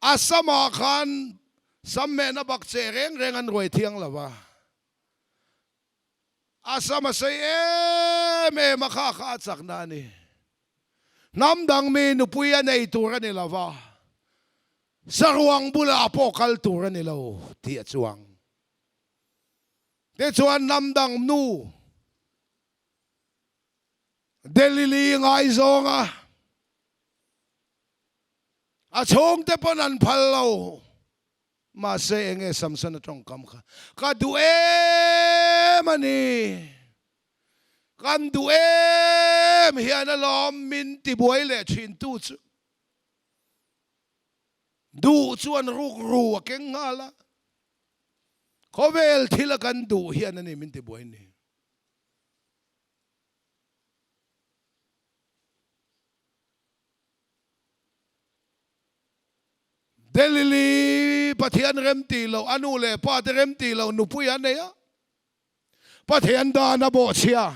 A samah khan sam mehna bak che reng reng an ruai thiang lo va, a sam a sei em em a kha kha a chakna a ni. Hnam dang mi nupui a nei tur a ni lo va, saruang bulah pawh kal tur a ni lo tih a chuang. Tichuan hnam dang nu Delili ngaizawng a, a chhungte pawn an phal lo. Mahse enge Samson a tawngkam kha, Ka duh em a ni, kan duh em hian alawm min tibuai leh thintu chu. Duh chuan rukru a keng nghal a. Khawvel thil a kan duh hian a ni min ti buai ni. Delili Pathian rem tih loh, a nu leh pa te rem tih loh nupui a nei a. Pathian dan a bawhchhia.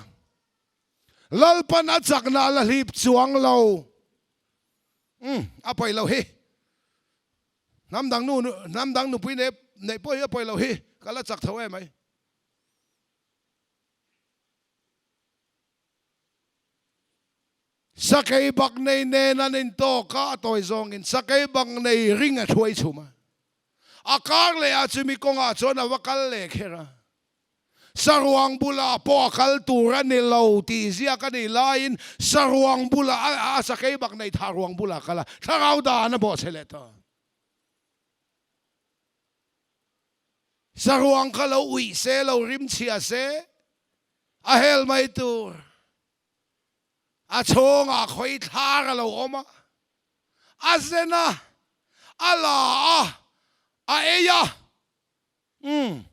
Lalpan a chakna a la hlip chuang lo. Umm, a pawi lo hi. Hnam dang nu, hnam dang nupui nei neih pawh hi a pawi lo hi. Ka la chak tho em ai. Sakei bak nei nen an intawk a, a tawi zawngin sakei bak nei ring a hruai chhum a. A kar leh ah chumi kawngah chuan a va kal leh kher a. Saruang bulah pawh a kal tur a ni lo tih ziak a nih laiin saruang bulah a sakei bak nei thah ruang bulah a kal a, thlarau dan a bawhchhe leh ta. Saruang kha lo uih se, lo rimchhia se, a hel mai tur. A chhungah khawi thlar a lo awm a, a zen a, a la a, a ei a. Umm,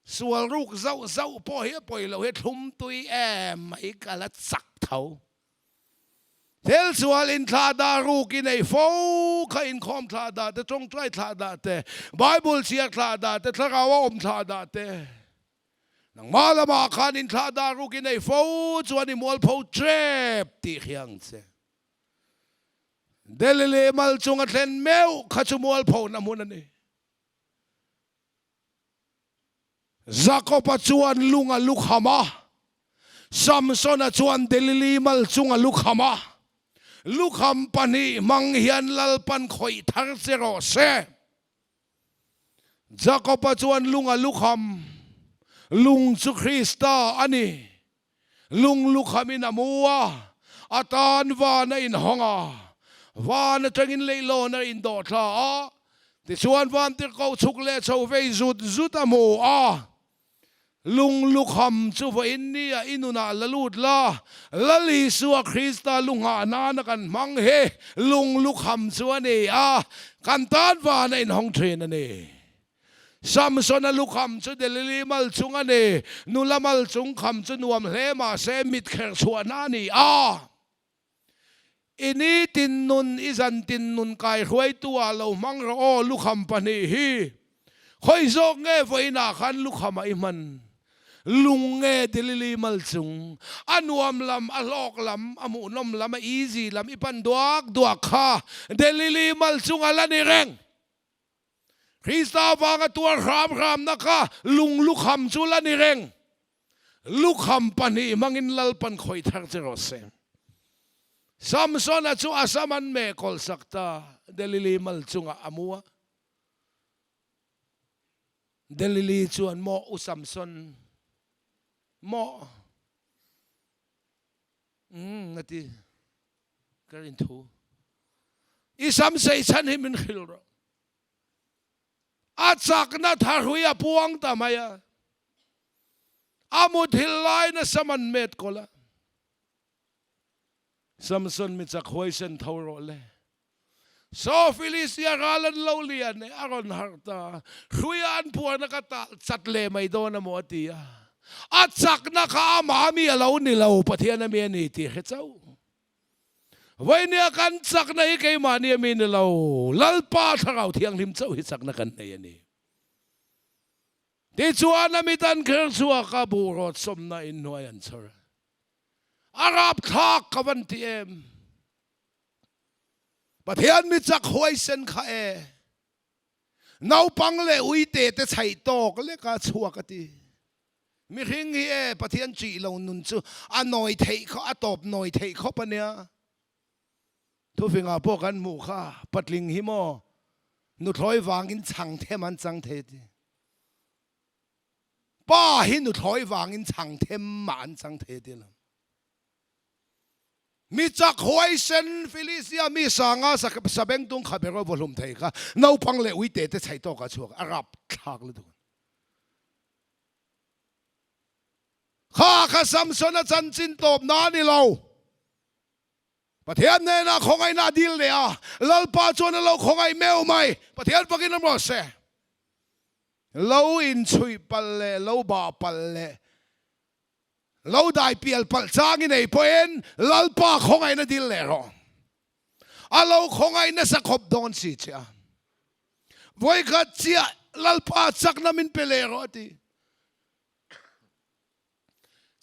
sual ruk zauh zauh pawh hi a pawi lo hi, thlum tui em mai ka la chak tho. Thil sual inthlah dah ruk i nei fo kha, inkhawm thlah dah te, tawngtai thlah dah te, Bible chhiar thlah dah te, thlarau a awm thlah dah te. Nangmah lamah khan inthlah dah ruk i nei fo chuan i mualpho tep tih hria ang che. Delhi leh mal chunga thlen meuh kha chu mualphona hmun a ni. Jakob-a chuan lung a lukham a, Samson-a chuan Delili mal chung a lukham a. Lukham pahnih hmang hian Lalpan khawih thar che rawh se. Jakob-a chuan lung a lukham, lung chu Krista a ni. Lung lukhamin a mu a, a tan van a inhawng a, van atangin leihlawn a indawh thla a, tichuan vantirhkoh chhuk leh chho vei zut zut a hmu a. Lung lukham chu vawiin nia i nunah la lut la, Lal Isua Krista lu nghah nana kan hmang hi lung lukham chu a ni a, kan tan van a inhawng thin a ni. Samsona lukham chu Delili mal chung a ni, nula mal chung kham chu nuam hle mah se mit kher chhuahna a ni a. I ni tin nun, i zan tin nun kai hruaitu ah lo hmang rawh aw lukham pahnih hi. Khawi zawk nge vawiinah khan lukham ah i hman? Lung nge Delili mal chung? A nuam lam, a hlawk lam, a hmuhnawm lam, a easy lam i pan duak duak kha Delili mal chung a la ni reng. Krista vanga tuar hram hramna kha lung lukham chu la ni reng. Lukham pahnih hmangin Lalpan khawih thar che rawh se. Samsona chu a sam an meh kawlh sak ta, Delili mal chungah a mu a. Delili chuan, Maw u Samson, maw? Umm, a ti. Ka rin thu. I sam sei chhan hi min hrilh rawh. A chakna thahrui a puang ta mai a. A muthilh laiin a sam an met kawlh a. Samson mi chak huaisen tho rawh le. Saw Filistia ral an lo lian e, a rawn harh ta. Hruia an phuarna ka talh chat leh mai dawn a maw a ti a. A chakna kha amah mi a lo ni lo, Pathian a mi a ni tih hre chauh. Vawinia kan chakna hi keimahni a mi ni lo, Lalpa Thlarau Thianghlim chauh hi chakna kan nei a ni. Tichuan a mit an kher chhuak a, buhrawt sawmna inhnuai an chhawr a. A rapthlak ka van ti em? Pathian mi chak huaisen kha e. Naupang leh uite te chhaih tawk lek a chhuak a ti. Mihring hi e Pathian chih lo nun chu a nawi theih khaw a tawp nawi theih khawp a nia. Thufingah pawh kan hmuh kha patling hi maw nuthlawi vangin chhang them an chang thei a ti. Pa hi nuthlawi vangin chhang them mah an chang thei a ti lo. Mi chak huaisen Filistia mi sanga sabengtung kha ber vaw hlum thei kha naupang leh uite te chhaih tawk ah chhuak a rapthlak lutuk. Kha kha Samsona chanchin tawp na a ni lo. Pathian hnenah khawngaihna a dil leh a, Lalpa chuan a lo khawngaih meuh mai. Pathian fakin awm rawh se. Lo inchhuih palh leh lo bah palh leh lo dai pial palh chang i nei pawhin Lalpa khawngaihna dil leh rawh. A lo khawngaih nasa khawp dawn si che a. Vawikhat chiah Lalpa chakna min pe leh rawh a ti.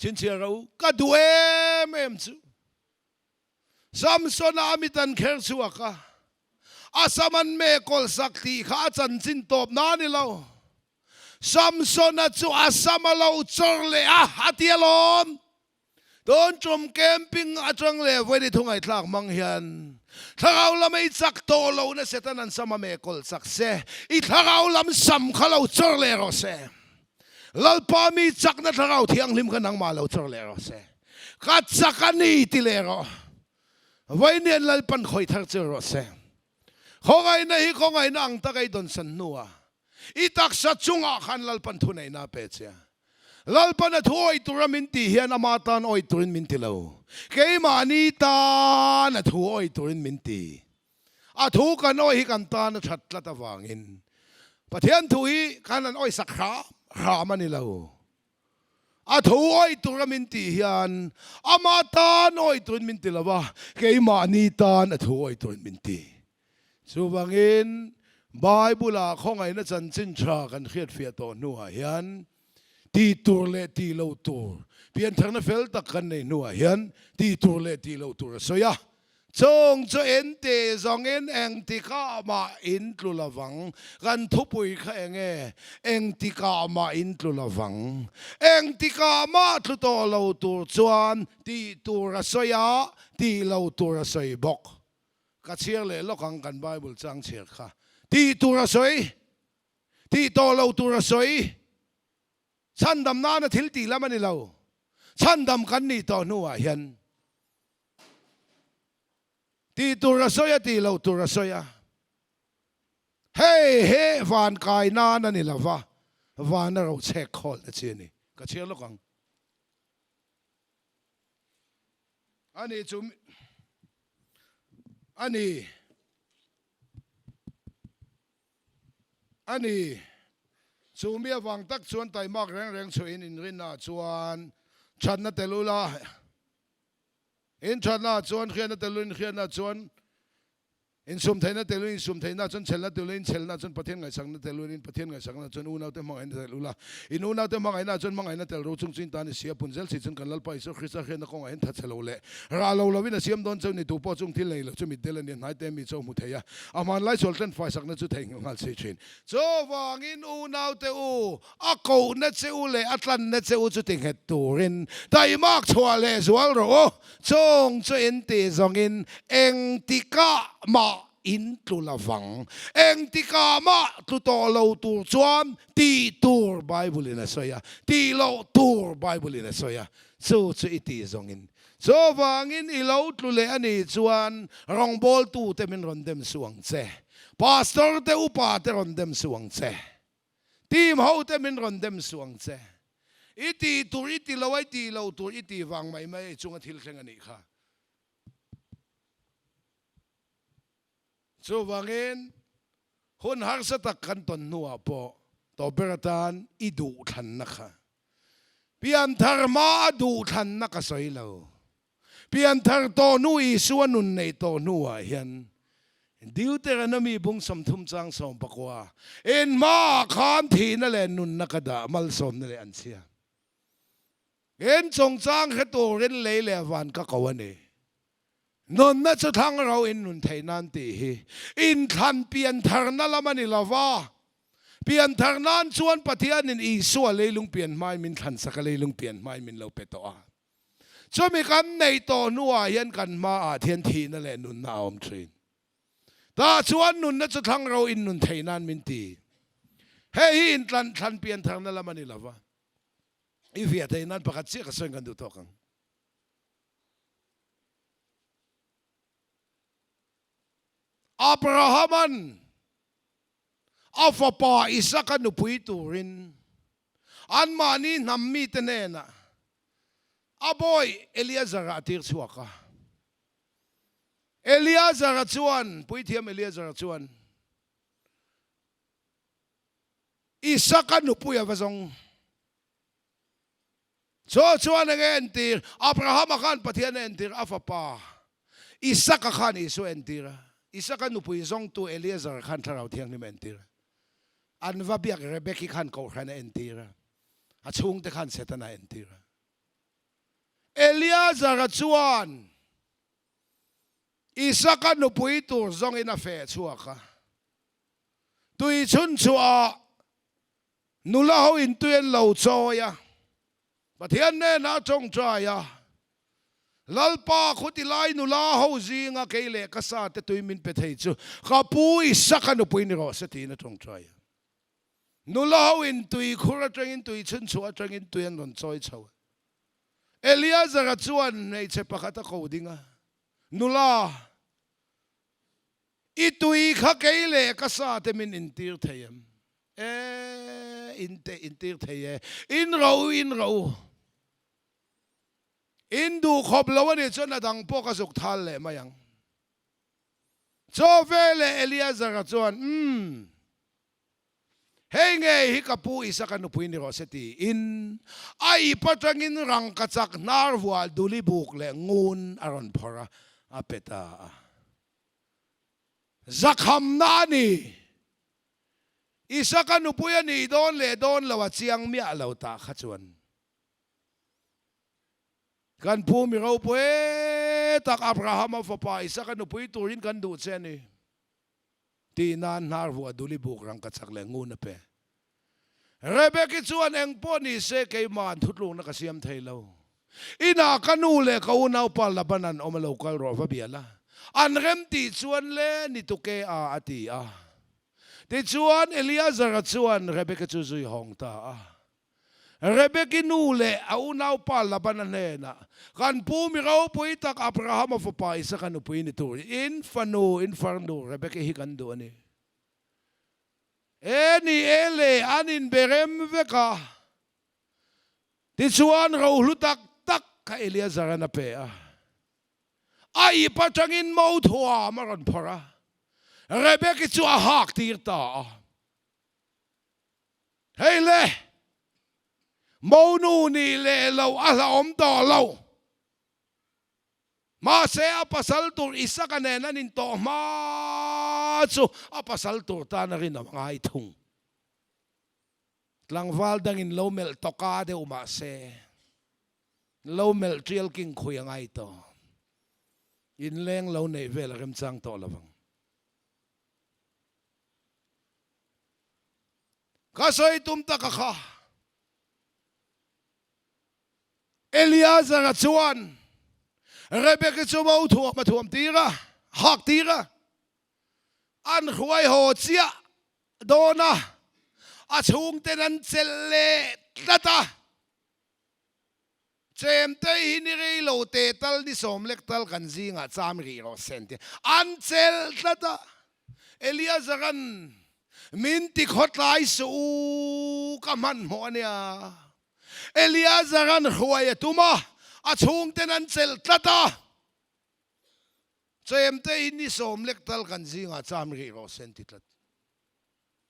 Chhinchhiah rawh u, ka duh em em chu. Samsona a mit an kher chhuak a, a sam an meh kawlh sak tih kha a chanchin tawp na a ni lo. Samsona chu a sam a lo chawr leh a, a ti alawm. Tun tum camping atang leh vawi thu ngaihthlak hmang hian thlarau lam ei chak tawh lohna Satan an sam a meh kawlh chak se, i thlarau lam sam kha lo chawr leh rawh se. Lalpa mi chakna thlarau thianghlim kha nangmah lo chawr leh rawh se. Ka chak a ni ti leh rawh. Vawiin Lalpan khawih thar che rawh se. Khawngaihna hi khawngaihna ang taka i dawnsan hnuah i taksa chungah khan Lalpan thuneihna a pe che a. Lalpan a thu awih tura min tih hian ama tan awih turin min ti lo. Keimahni tan a thu awih turin min ti. A thu kan awih hi kan tan a that tlat avangin Pathian thu hi kan han awih sak hram hram a ni lo. A thu awih tura min tih hian ama tan awih turin min ti lo va, keimahni tan a thu awih turin min ti. Chuvangin Bible-ah khawngaihna chanchin tha kan hriatfiah tawh hnuah hian tih tur leh tih loh tur, piantharna fel tak kan neih hnuah hian tih tur leh tih loh tur a sawi a. Chung chu in tih zawngin engtikah mah in tlu lovang. Kan thupui kha eng nge? Engtikah mah in tlu lovang. Engtikah mah tlu tawh lo tur chuan tih tur a sawi a, tih lo tur a sawi bawk. Ka chhiar leh lawk ang kan Bible chang chhiar kha. Tih tur a sawi, tih tawh lo tur a sawi. Chhandam nana thil tih lam a ni lo. Chhandam kan nih tawh hnuah hian Tih tur a sawi a, tih loh tur a sawi a. Hei he van kai nan a ni lo va, van a rochek khawl na chi a ni. Ka chhiar lawk ang. Ani chu a ni. A ni. Chu mi avang tak chuan taimak reng reng chhuahin inrinnaah chuan thatna tel ula. Inthatna chuan hriatna tel in hriatna chuan insumtheihna tel in insumtheihna chuan chhelna tel in chhelna chuan Pathian ngaihsakna tel in Pathian ngaihsakna chuan unaute hmangaihna tel ula in unaute hmangaihna chuan hmangaihna tel ro chung chu in tan i sia pun zel si chuan kan Lalpa Isua Krista hriatna kawngah hian thatchhe lo leh rah lo lovin a siam dawn cheu ni tu pawh chung thil nei lo chu mitdel a nia hnaite mi chaw hmu thei a a hmanlai sual tlen faisakna chu theihnghilh nghal si thin. Chuvangin unaute u A kohna che u leh a tlanna che u chu ti nghet turin taimak chhuah leh zual rawh u. Chung chu in tih zawngin engtikah mah in tlu lovang. Engtikah mah tlu tawh lo tur chuan tih tur Bible in a sawi a, tih loh tur Bible in a sawi a, chu chu i tih zawngin. Chuvangin i lo tlu leh a nih chuan rawngbawltute min rawn dem suh ang che, Pastor te upa te rawn dem suh ang che. Team ho te min rawn dem suh ang che. I tih tur i ti lo a, i tih loh tur i tih vang mai mai a i chunga thil thleng a nih kha. Chuvangin hun harsa tak kan tawn hnuah pawh tawp ber atan i duhthlanna kha pianthar hma a duhthlanna ka sawi lo. Pianthar tawh hnu Isua nun neih tawh hnuah hian Deuteronomy bung 30 chang 19 in hmaah khan thihna leh nunna ka dah malsawmna leh an chhia. In chungchang hre turin lei leh van ka ko a ni. Nunna chu thlang ro in nun theih nan tih hi inthlan piantharna lam a ni lo va. Pianthar nan chuan Pathianin Isua leilung pian hmain min thlansak a, leilung pian hmain min lo pe tawh a. Chumi kan neih tawh hnuah hian kan hmaah thian thihna leh nunna a awm thin. Tah chuan nunna chu thlang ro in nun theih nan min ti. Hei hi intlan thlan pian tharna lam a ni lo va. I fiah theih nan pakhat chiah ka sawi kan duh tawk ang. Abraham-a'n a fapa Isaka nupui turin anmahni hnam mite hnenah a bawi Eleazar-a a tir chhuak a. Eleazar-a chuan, puithiam Eleazar-a chuan. Isaka nupui a va zawng. Chaw chuan eng a entir? Abrahama khan Pathian a entir, a fapa Isaka khan Isua a entir a. Isaka nupui zawngtu Eliezer khan Thlarau Thianghlim a entir a. An va biak Rebeki khan Kohhran a entir a, a chhungte khan Setana a entir a. Eliazara chuan Isaka nupui tur zawngin a feh chhuak a. Tui chhun chhuah Nula ho in tui an lo chawi a, Pathian hnenah a tawngtai a, Lalpa khuti lai nula ho zinga kei leh ka sa te tui min pe thei chu ka pu Isaka nupui ni rawh se tiin a tawngtai a. Nula ho in tui khur atangin tui chhunchhuah atangin tui an rawn chawi chho a. Eliazara chuan hmeichhe pakhat a ko ding a, Nula, I tui kha kei leh ka sa te min intir thei em? E, in te intir thei e. In ro u, in ro u. In duh khawp lo a nih chuan a dang pawh ka zuk thal leh mai ang. Chaw veleh Eliazara chuan, Umm. Hei ngei hi ka pu Isaka nupui ni rawh se tiin a ip atangin rangkachak hnar vual duli buk leh ngun a rawn phawrh a, a pe ta a. Zakhamna a ni. Isaka nupui a nih dawn leh dawn lo a chiang miah lo tah kha chuan kan pu mi ropui tak Abrahama fapa Isaka nupui turin kan duh che a ni. Tih nan hnar vuah duli buk rang ka chak leh ngun a pe. Rebeki chuan eng pawh ni se keima'n thutlukna ka siam thei lo. Inah ka nu leh ka unaupa Laban an awm a lo kal rawh va bia la. An rem tih chuan le ni tuke a a ti a. Tichuan Eliazara chuan Rebeki chu zui hawng ta a. Rebeki nu leh a unaupa Labana hnenah, Kan pu mi ropui tak Abrahama fapa Isaka nupui ni tur in fanu, in farnu Rebeki hi kan duh a ni. E ni e le, an inbe rem vek a. Tichuan rohlu tak tak kha Eliazaran a pe a. A ip atangin mo thuam a rawn phawrh a, Rebeki chu a hak tir ta a. Hei le, monu nih leh loh a hlauhawm tawh lo. Mahse a pasal tur Isaka nen an intawh hma chu a pasal tur tan a rinawm a ngai thung. Tlangval dangin lo melh tawka deuh mahse lo melh tial king khui a ngai tawh. Inleng lo neih vel a remchang tawh lovang. Ka sawi tum tak a kha. Eliazara chuan Rebeki chu mo thuam a thuam tir a, hak tir a. An hruai haw chiah dawn a, a chhungten an chelh leh tlat a. Chemte hi ni rei lo te tal ni sawm lek tal kan zingah cham rih rawh se an ti. An chelh tlat a, Eliazaran min ti khawtlai suh u ka hmanhmawh a nia. Eliazaran hruai a tum a, a chhungten an chelh tlat a. Chemte hi ni sawm lek tal kan zingah cham rih rawh se an ti tlat.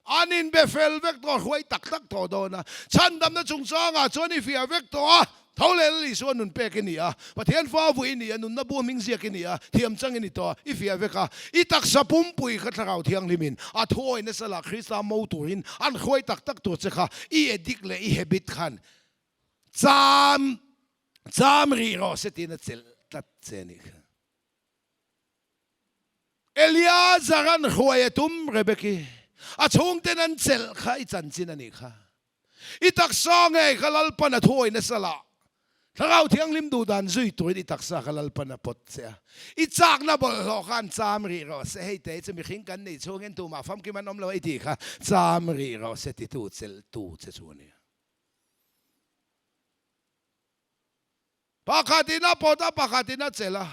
An inbe fel vek tawh, hruai tak tak tawh dawn a. Chhandamna chungchangah chuan i fiah vek tawh a, tho leh Lal Isua nun pek i ni a, Pathian fa vui i ni a, nunna bu hming ziak i ni a, thiam chang i ni tawh a, i fiah vek a. I taksa pumpui kha Thlarau Thianghlimin a thuawi nasa lah Krista mo turin an hruai tak tak tur che kha i addict leh i habit khan cham cham rih rawh se tiin a chelh tlat che a nih kha. Eliazaran hruai a tum Rebeki, a chhungten an chelh kha i chanchin a nih kha. I taksa ngei kha Lalpan a thuawi nasa lah. Thlarau Thianghlim duh dan zui turin i taksa kha Lalpan a pawt che a. I chakna bawlhhlawh kha an cham rih rawh se, hei te chu mihring kan nih chhungin tumah famkim an awm lo a i tih kha cham rih rawh se titu chelhtu che chu a ni. Pakhatin a pawt a, pakhatin a chelh a.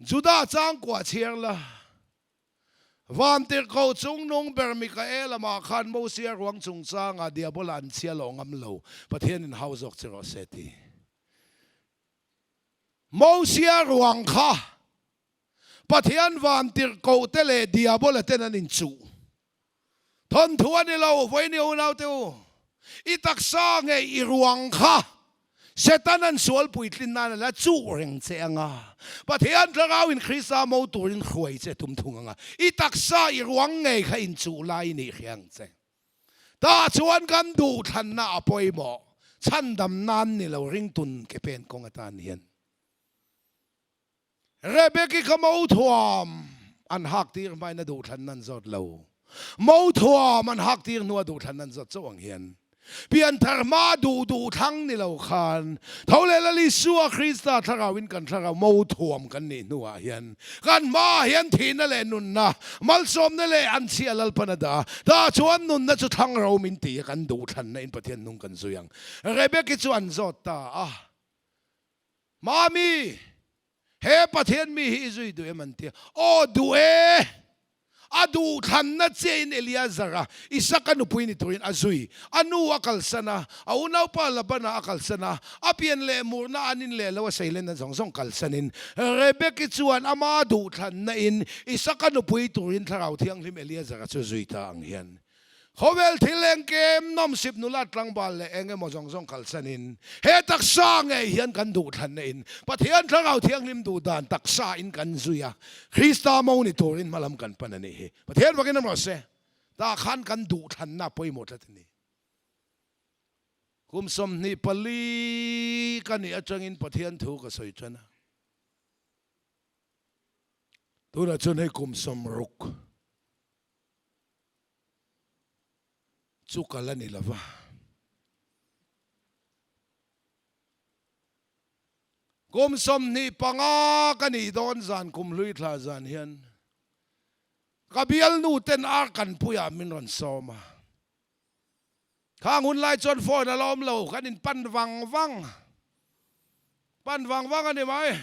Juda changkua chhiar la. Vantirhkoh chungnung ber Mikael amah khan Mosia ruang chungchangah Diabola an chhia lawh ngam lo, Pathianin hau zawk che rawh se ti. Mosia ruang kha Pathian vantirhkoh te leh Diabola ten an inchuh. Thawnthu a ni lo, vawiin i unaute u, i taksa nge i ruang kha Setana'n sual puitlin nan a la chuh reng che ang a, Pathian Thlarauin Krista mo turin hruai che tum thung ang a, i taksa i ruang ngei kha inchuh lai i nih hria ang che. Tah chuan kan duhthlanna a pawimawh, chhandam nan ni lo ringtun ke pen kawng atan hian. Rebeki kha mo thuam an hak tir hmain a duhthlan nan zawt lo. Mo thuam an hak tir hnu a duhthlan nan zawt chauh ang hian pianthar hma duh duh thlang ni lo khan tho leh Lal Isua Krista thlarauin kan thlarau mo thuam kan nih hnuah hian kan hmaah hian thihna leh nunna, malsawmna leh anchhia Lalpan a dah a, tah chuan nunna chu thlang ro min ti a kan duhthlanna in Pathian hnung kan zui ang. Rebeki chu an zawt ta a. Mami, he Pathian mi hi i zui duh em an ti a. Aw duh e! A duhthlanna chiahin Eliazar-a Isaka nupui ni turin a zui. A nu a kalsan a, a unaupa Labana a kalsan a, a pian leh murna an in leh lo a seilenna zawng zawng kalsanin Rebeki chuan ama duhthlanna in Isaka nupui turin Thlarau Thianghlim Eliazar-a chu zui ta ang hian Khawvel thil engkim nawmsip nula tlangval leh eng emaw zawng zawng kalsanin he taksa ngei hian kan duhthlanna in Pathian Thlarau Thianghlim duh dan taksa in kan zui a, Krista mo ni turin hmalam kan pan a nih hi. Pathian vakin awm rawh se, tah khan kan duhthlanna pawimawh tlat a ni. Kum 24 ka nih atangin Pathian thu ka sawi tan a. Tunah chuan hei kum 60. Chu kal a ni lo va. Kum 25 ka nih dawn zan kum hlui thla zan hian ka bialnu ten ar kan puiah min rawn sawm a. Khang hun lai chuan phone a la awm lo, kan in pan vang vang, pan vang vang a ni mai.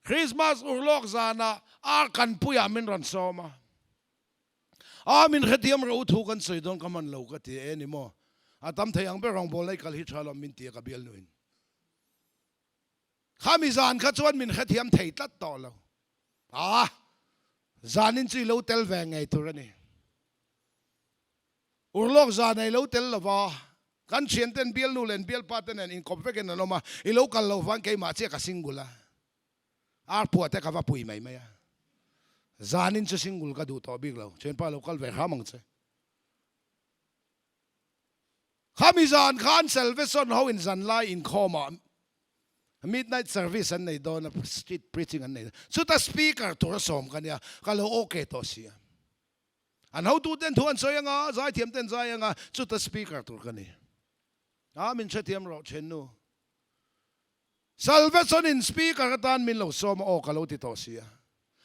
Christmas urlawk zanah ar kan puiah min rawn sawm a. A min hrethiam rawh u thu kan sawi dawn ka man lo ka ti e ni maw. A tam thei ang ber rawngbawlna i kal hi tha lo min ti a ka bialnuin. Khami zan kha chuan min hrethiam thei tlat tawh lo. A zanin chu i lo tel ve ngei tur a ni. Urlawk zan a i lo tel lova, kan thianten bialnu leh bialpa te nen inkawp vekin an awm a, i lo kal lo vang keimah chiah ka single a, ar phuah te ka va pui mai mai a, zanin chu single ka duh tawh bik lo, thianpa lo kal ve hram ang che. Khami zan khan Salvation ho in zanlai inkhawmah midnight service an nei dawn a, street preaching an nei dawn, chuta speaker tur a sawm ka nia, ka lo okay tawh si a. An hotuten thu an sawi anga, zaithiamten zai anga, chuta speaker tur ka ni. A, min hrethiam rawh thennu. Salvation-in speaker atan min lo sawm a, aw ka lo ti tawh si a.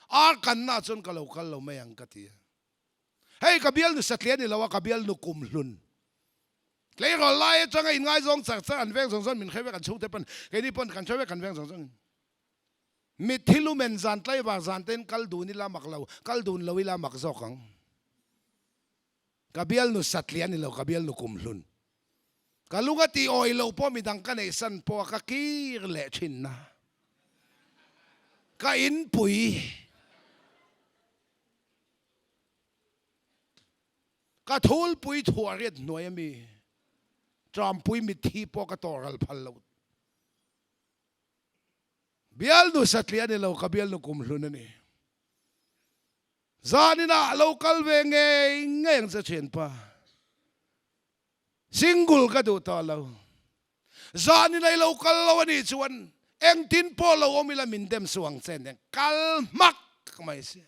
Ar kanna chuan ka lo kal lo mai ang ka ti a. Hei ka bialnu satliah ni lo a, ka bialnu kumhlun. Tleirawl lai atanga inngaizawng char char an veng zawng zawng min hre vek an chhungte pawn, keini pawn kan hre vek an veng zawng zawngin. Mitthi lumen zan tlaivar zan ten kal dun ila mak lo, kal dun lo ila mak zawk ang. Ka bialnu satliah ni lo, ka bialnu kumhlun. Ka lung a tih awih loh pawh midang ka neih san pawh a ka kir leh thin na. Ka inpui. Ka thulpui thuah riat hnuai ami Trampui mitthi pawh ka tawhral phal lo. Bialnu satliah a ni lo, ka bialnu kumhlun a ni. Zaninah lo kal ve ngei ngei ang che thianpa. Single ka duh tawh lo. Zaninah i lo kal lo a nih chuan engtin pawh lo awm ila min dem suh ang che nen kal hmak mai sia.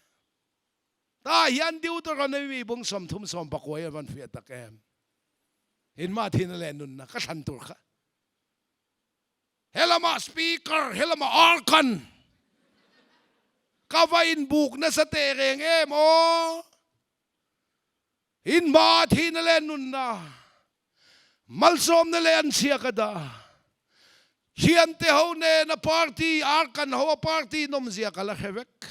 Tah hian Deuteronomy bung 30 sawnpakuai a van fiah tak em. Inmah thihna leh nunna ka thlan tur kha. Helamah speaker, helamah organ. Ka va inbuk nasa teh reng em aw. Inhma thihna leh nunna, malsawmna leh anchhia ka dah. Thiante ho nena party, arkan ho a party nawmzia ka la hre vek.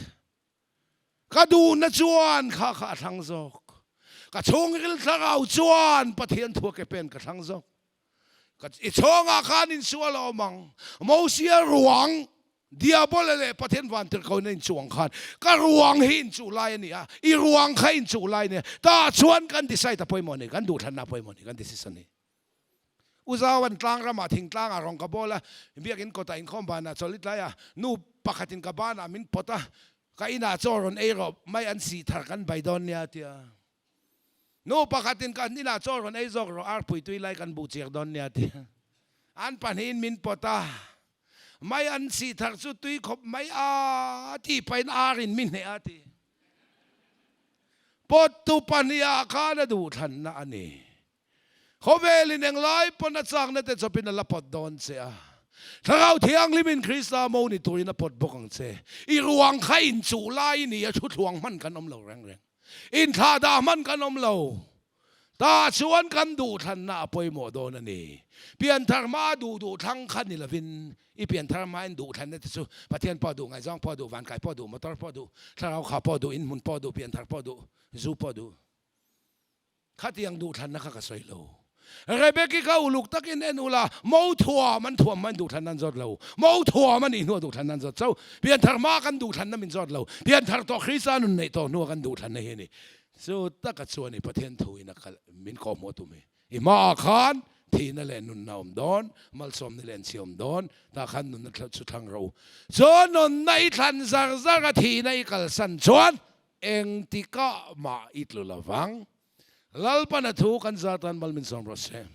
Ka duhna chuan kha kha a thlang zawk. Ka chhungril thlarau chuan Pathian thua ke pen ka thlang zawk. Ka i chhawngah khan insual a awm ang. Mosia ruang. Diabola leh Pathian vantirhkohna inchuh ang khan ka ruang hi inchuh lai a ni a, i ruang kha inchuh lai a ni a, tah chuan kan decide a pawimawh a ni, kan duhthlanna a pawimawh a ni, kan decision hi. U Zauan tlang ramah thingtlangah rawng ka bawl a, biakin kawtah inkhawm banah chawlh i tlai a, nu pakhatin ka banah min pawt a, ka inah chaw rawn ei rawh, mai an sih thar kan bai dawn nia a ti a. Nu pakhatin kan inah chaw rawn ei zawk rawh, arpui tui lai kan buh chiak dawn nia a ti a. An pahnihin min pawt a, mai an sih thar chu tui khawp mai a tih pahin arin mi hneh a ti. Pawttu pahniha khan a duhthlanna a ni. Khawvelin englai pawn a chakna te chawpin a la pawt dawn che a. Thlarau Thianghlimin Krista mo ni turin a pawt bawk ang che. I ruang kha inchuh lai i ni a, thuthluang hman kan awm lo reng reng. Inthlahdah hman kan awm lo. Tah chuan kan duhthlanna a pawimawh dawn a ni. Pianthar hmaa duh duh thlang kha ni lovin, i pianthar hmain duhthlanna te chu Pathian pawh duh, ngaihzawng pawh duh, vankai pawh duh, motor pawh duh, thlarau kha pawh duh, inhmun pawh duh, pianthar pawh duh, zu pawh duh. Khatiang duhthlanna kha ka sawi lo. Rebeki kha uluk takin en ula, mo thuam an thuam hmain duhthlanna an zawt lo. Mo thuam a nih hnuah duhthlanna an zawt chauh. Pianthar hmaa kan duhthlanna min zawt lo. Pianthar tawh Krista nun neih tawh hnuah kan duhthlanna hi a ni. Chu taka chuan i Pathian thuin a kal min kawhhmuh a tum hi. I hmaah khan thihna leh nunna awm dawn, malsawmna leh anchhia awm dawn, tah khan nunna chu thlang rawh u. Chuan nunna i thlan zar zar a thihna i kalsan chuan Engtikah mah i tlu lovang. Lalpan a thu kan zar tan mal min sawm rawh se.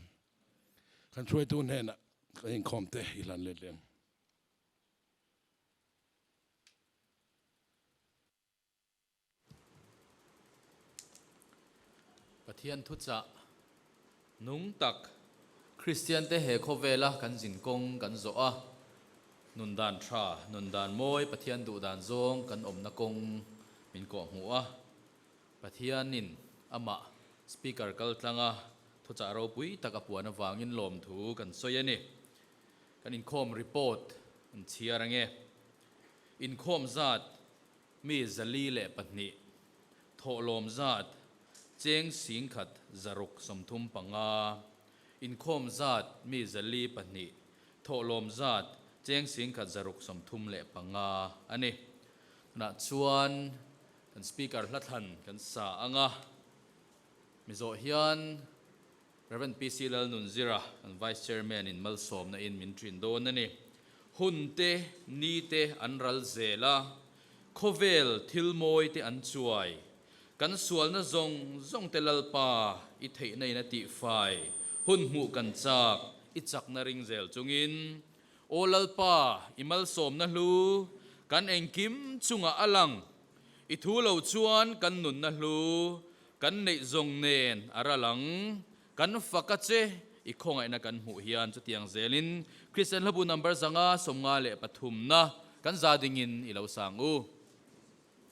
Kan hruaitu hnenah kan inkhawm te i hlan let leh ang. Pathian thuchah nung tak Kristiante he khawvela kan zinkawng kan zawh a, nun dan tha, nun dan mawi, Pathian duh dan zawng kan awmna kawng min kawhhmuh a. Pathianin amah Speaker kaltlanga thuchah ropui tak a puan avangin lawmthu kan sawi a ni. Kan inkhawm report an chhiar ange. Inkhawm zat mi 402, thawhlawm zat cheng 1635, inkhawm zat mi 402, thawhlawm zat cheng 1635 a ni. Tunah chuan kan Speaker hlathlan kan sa ang a, Mizo hian Rev. PC Lalnunzira kan Vice Chairman in malsawmna in min ṭin dawn a ni. Hun te, ni te an ral zel a, khawvel thil mawi te an chuai. Kan sualna zawng zawng te Lalpa i theihna in a tihfai, hun hmuh kan chak, i chakna ring zel chungin, Aw Lalpa, i malsawmna hlu kan engkim chungah a lang. I thu lo chuan kan nunna hlu kan neih zawng nen a ral ang. Kan fak a che, i khawngaihna kan hmuh hian chutiang zelin Kristian hlabu number 553 na kan za dingin i lo sang u.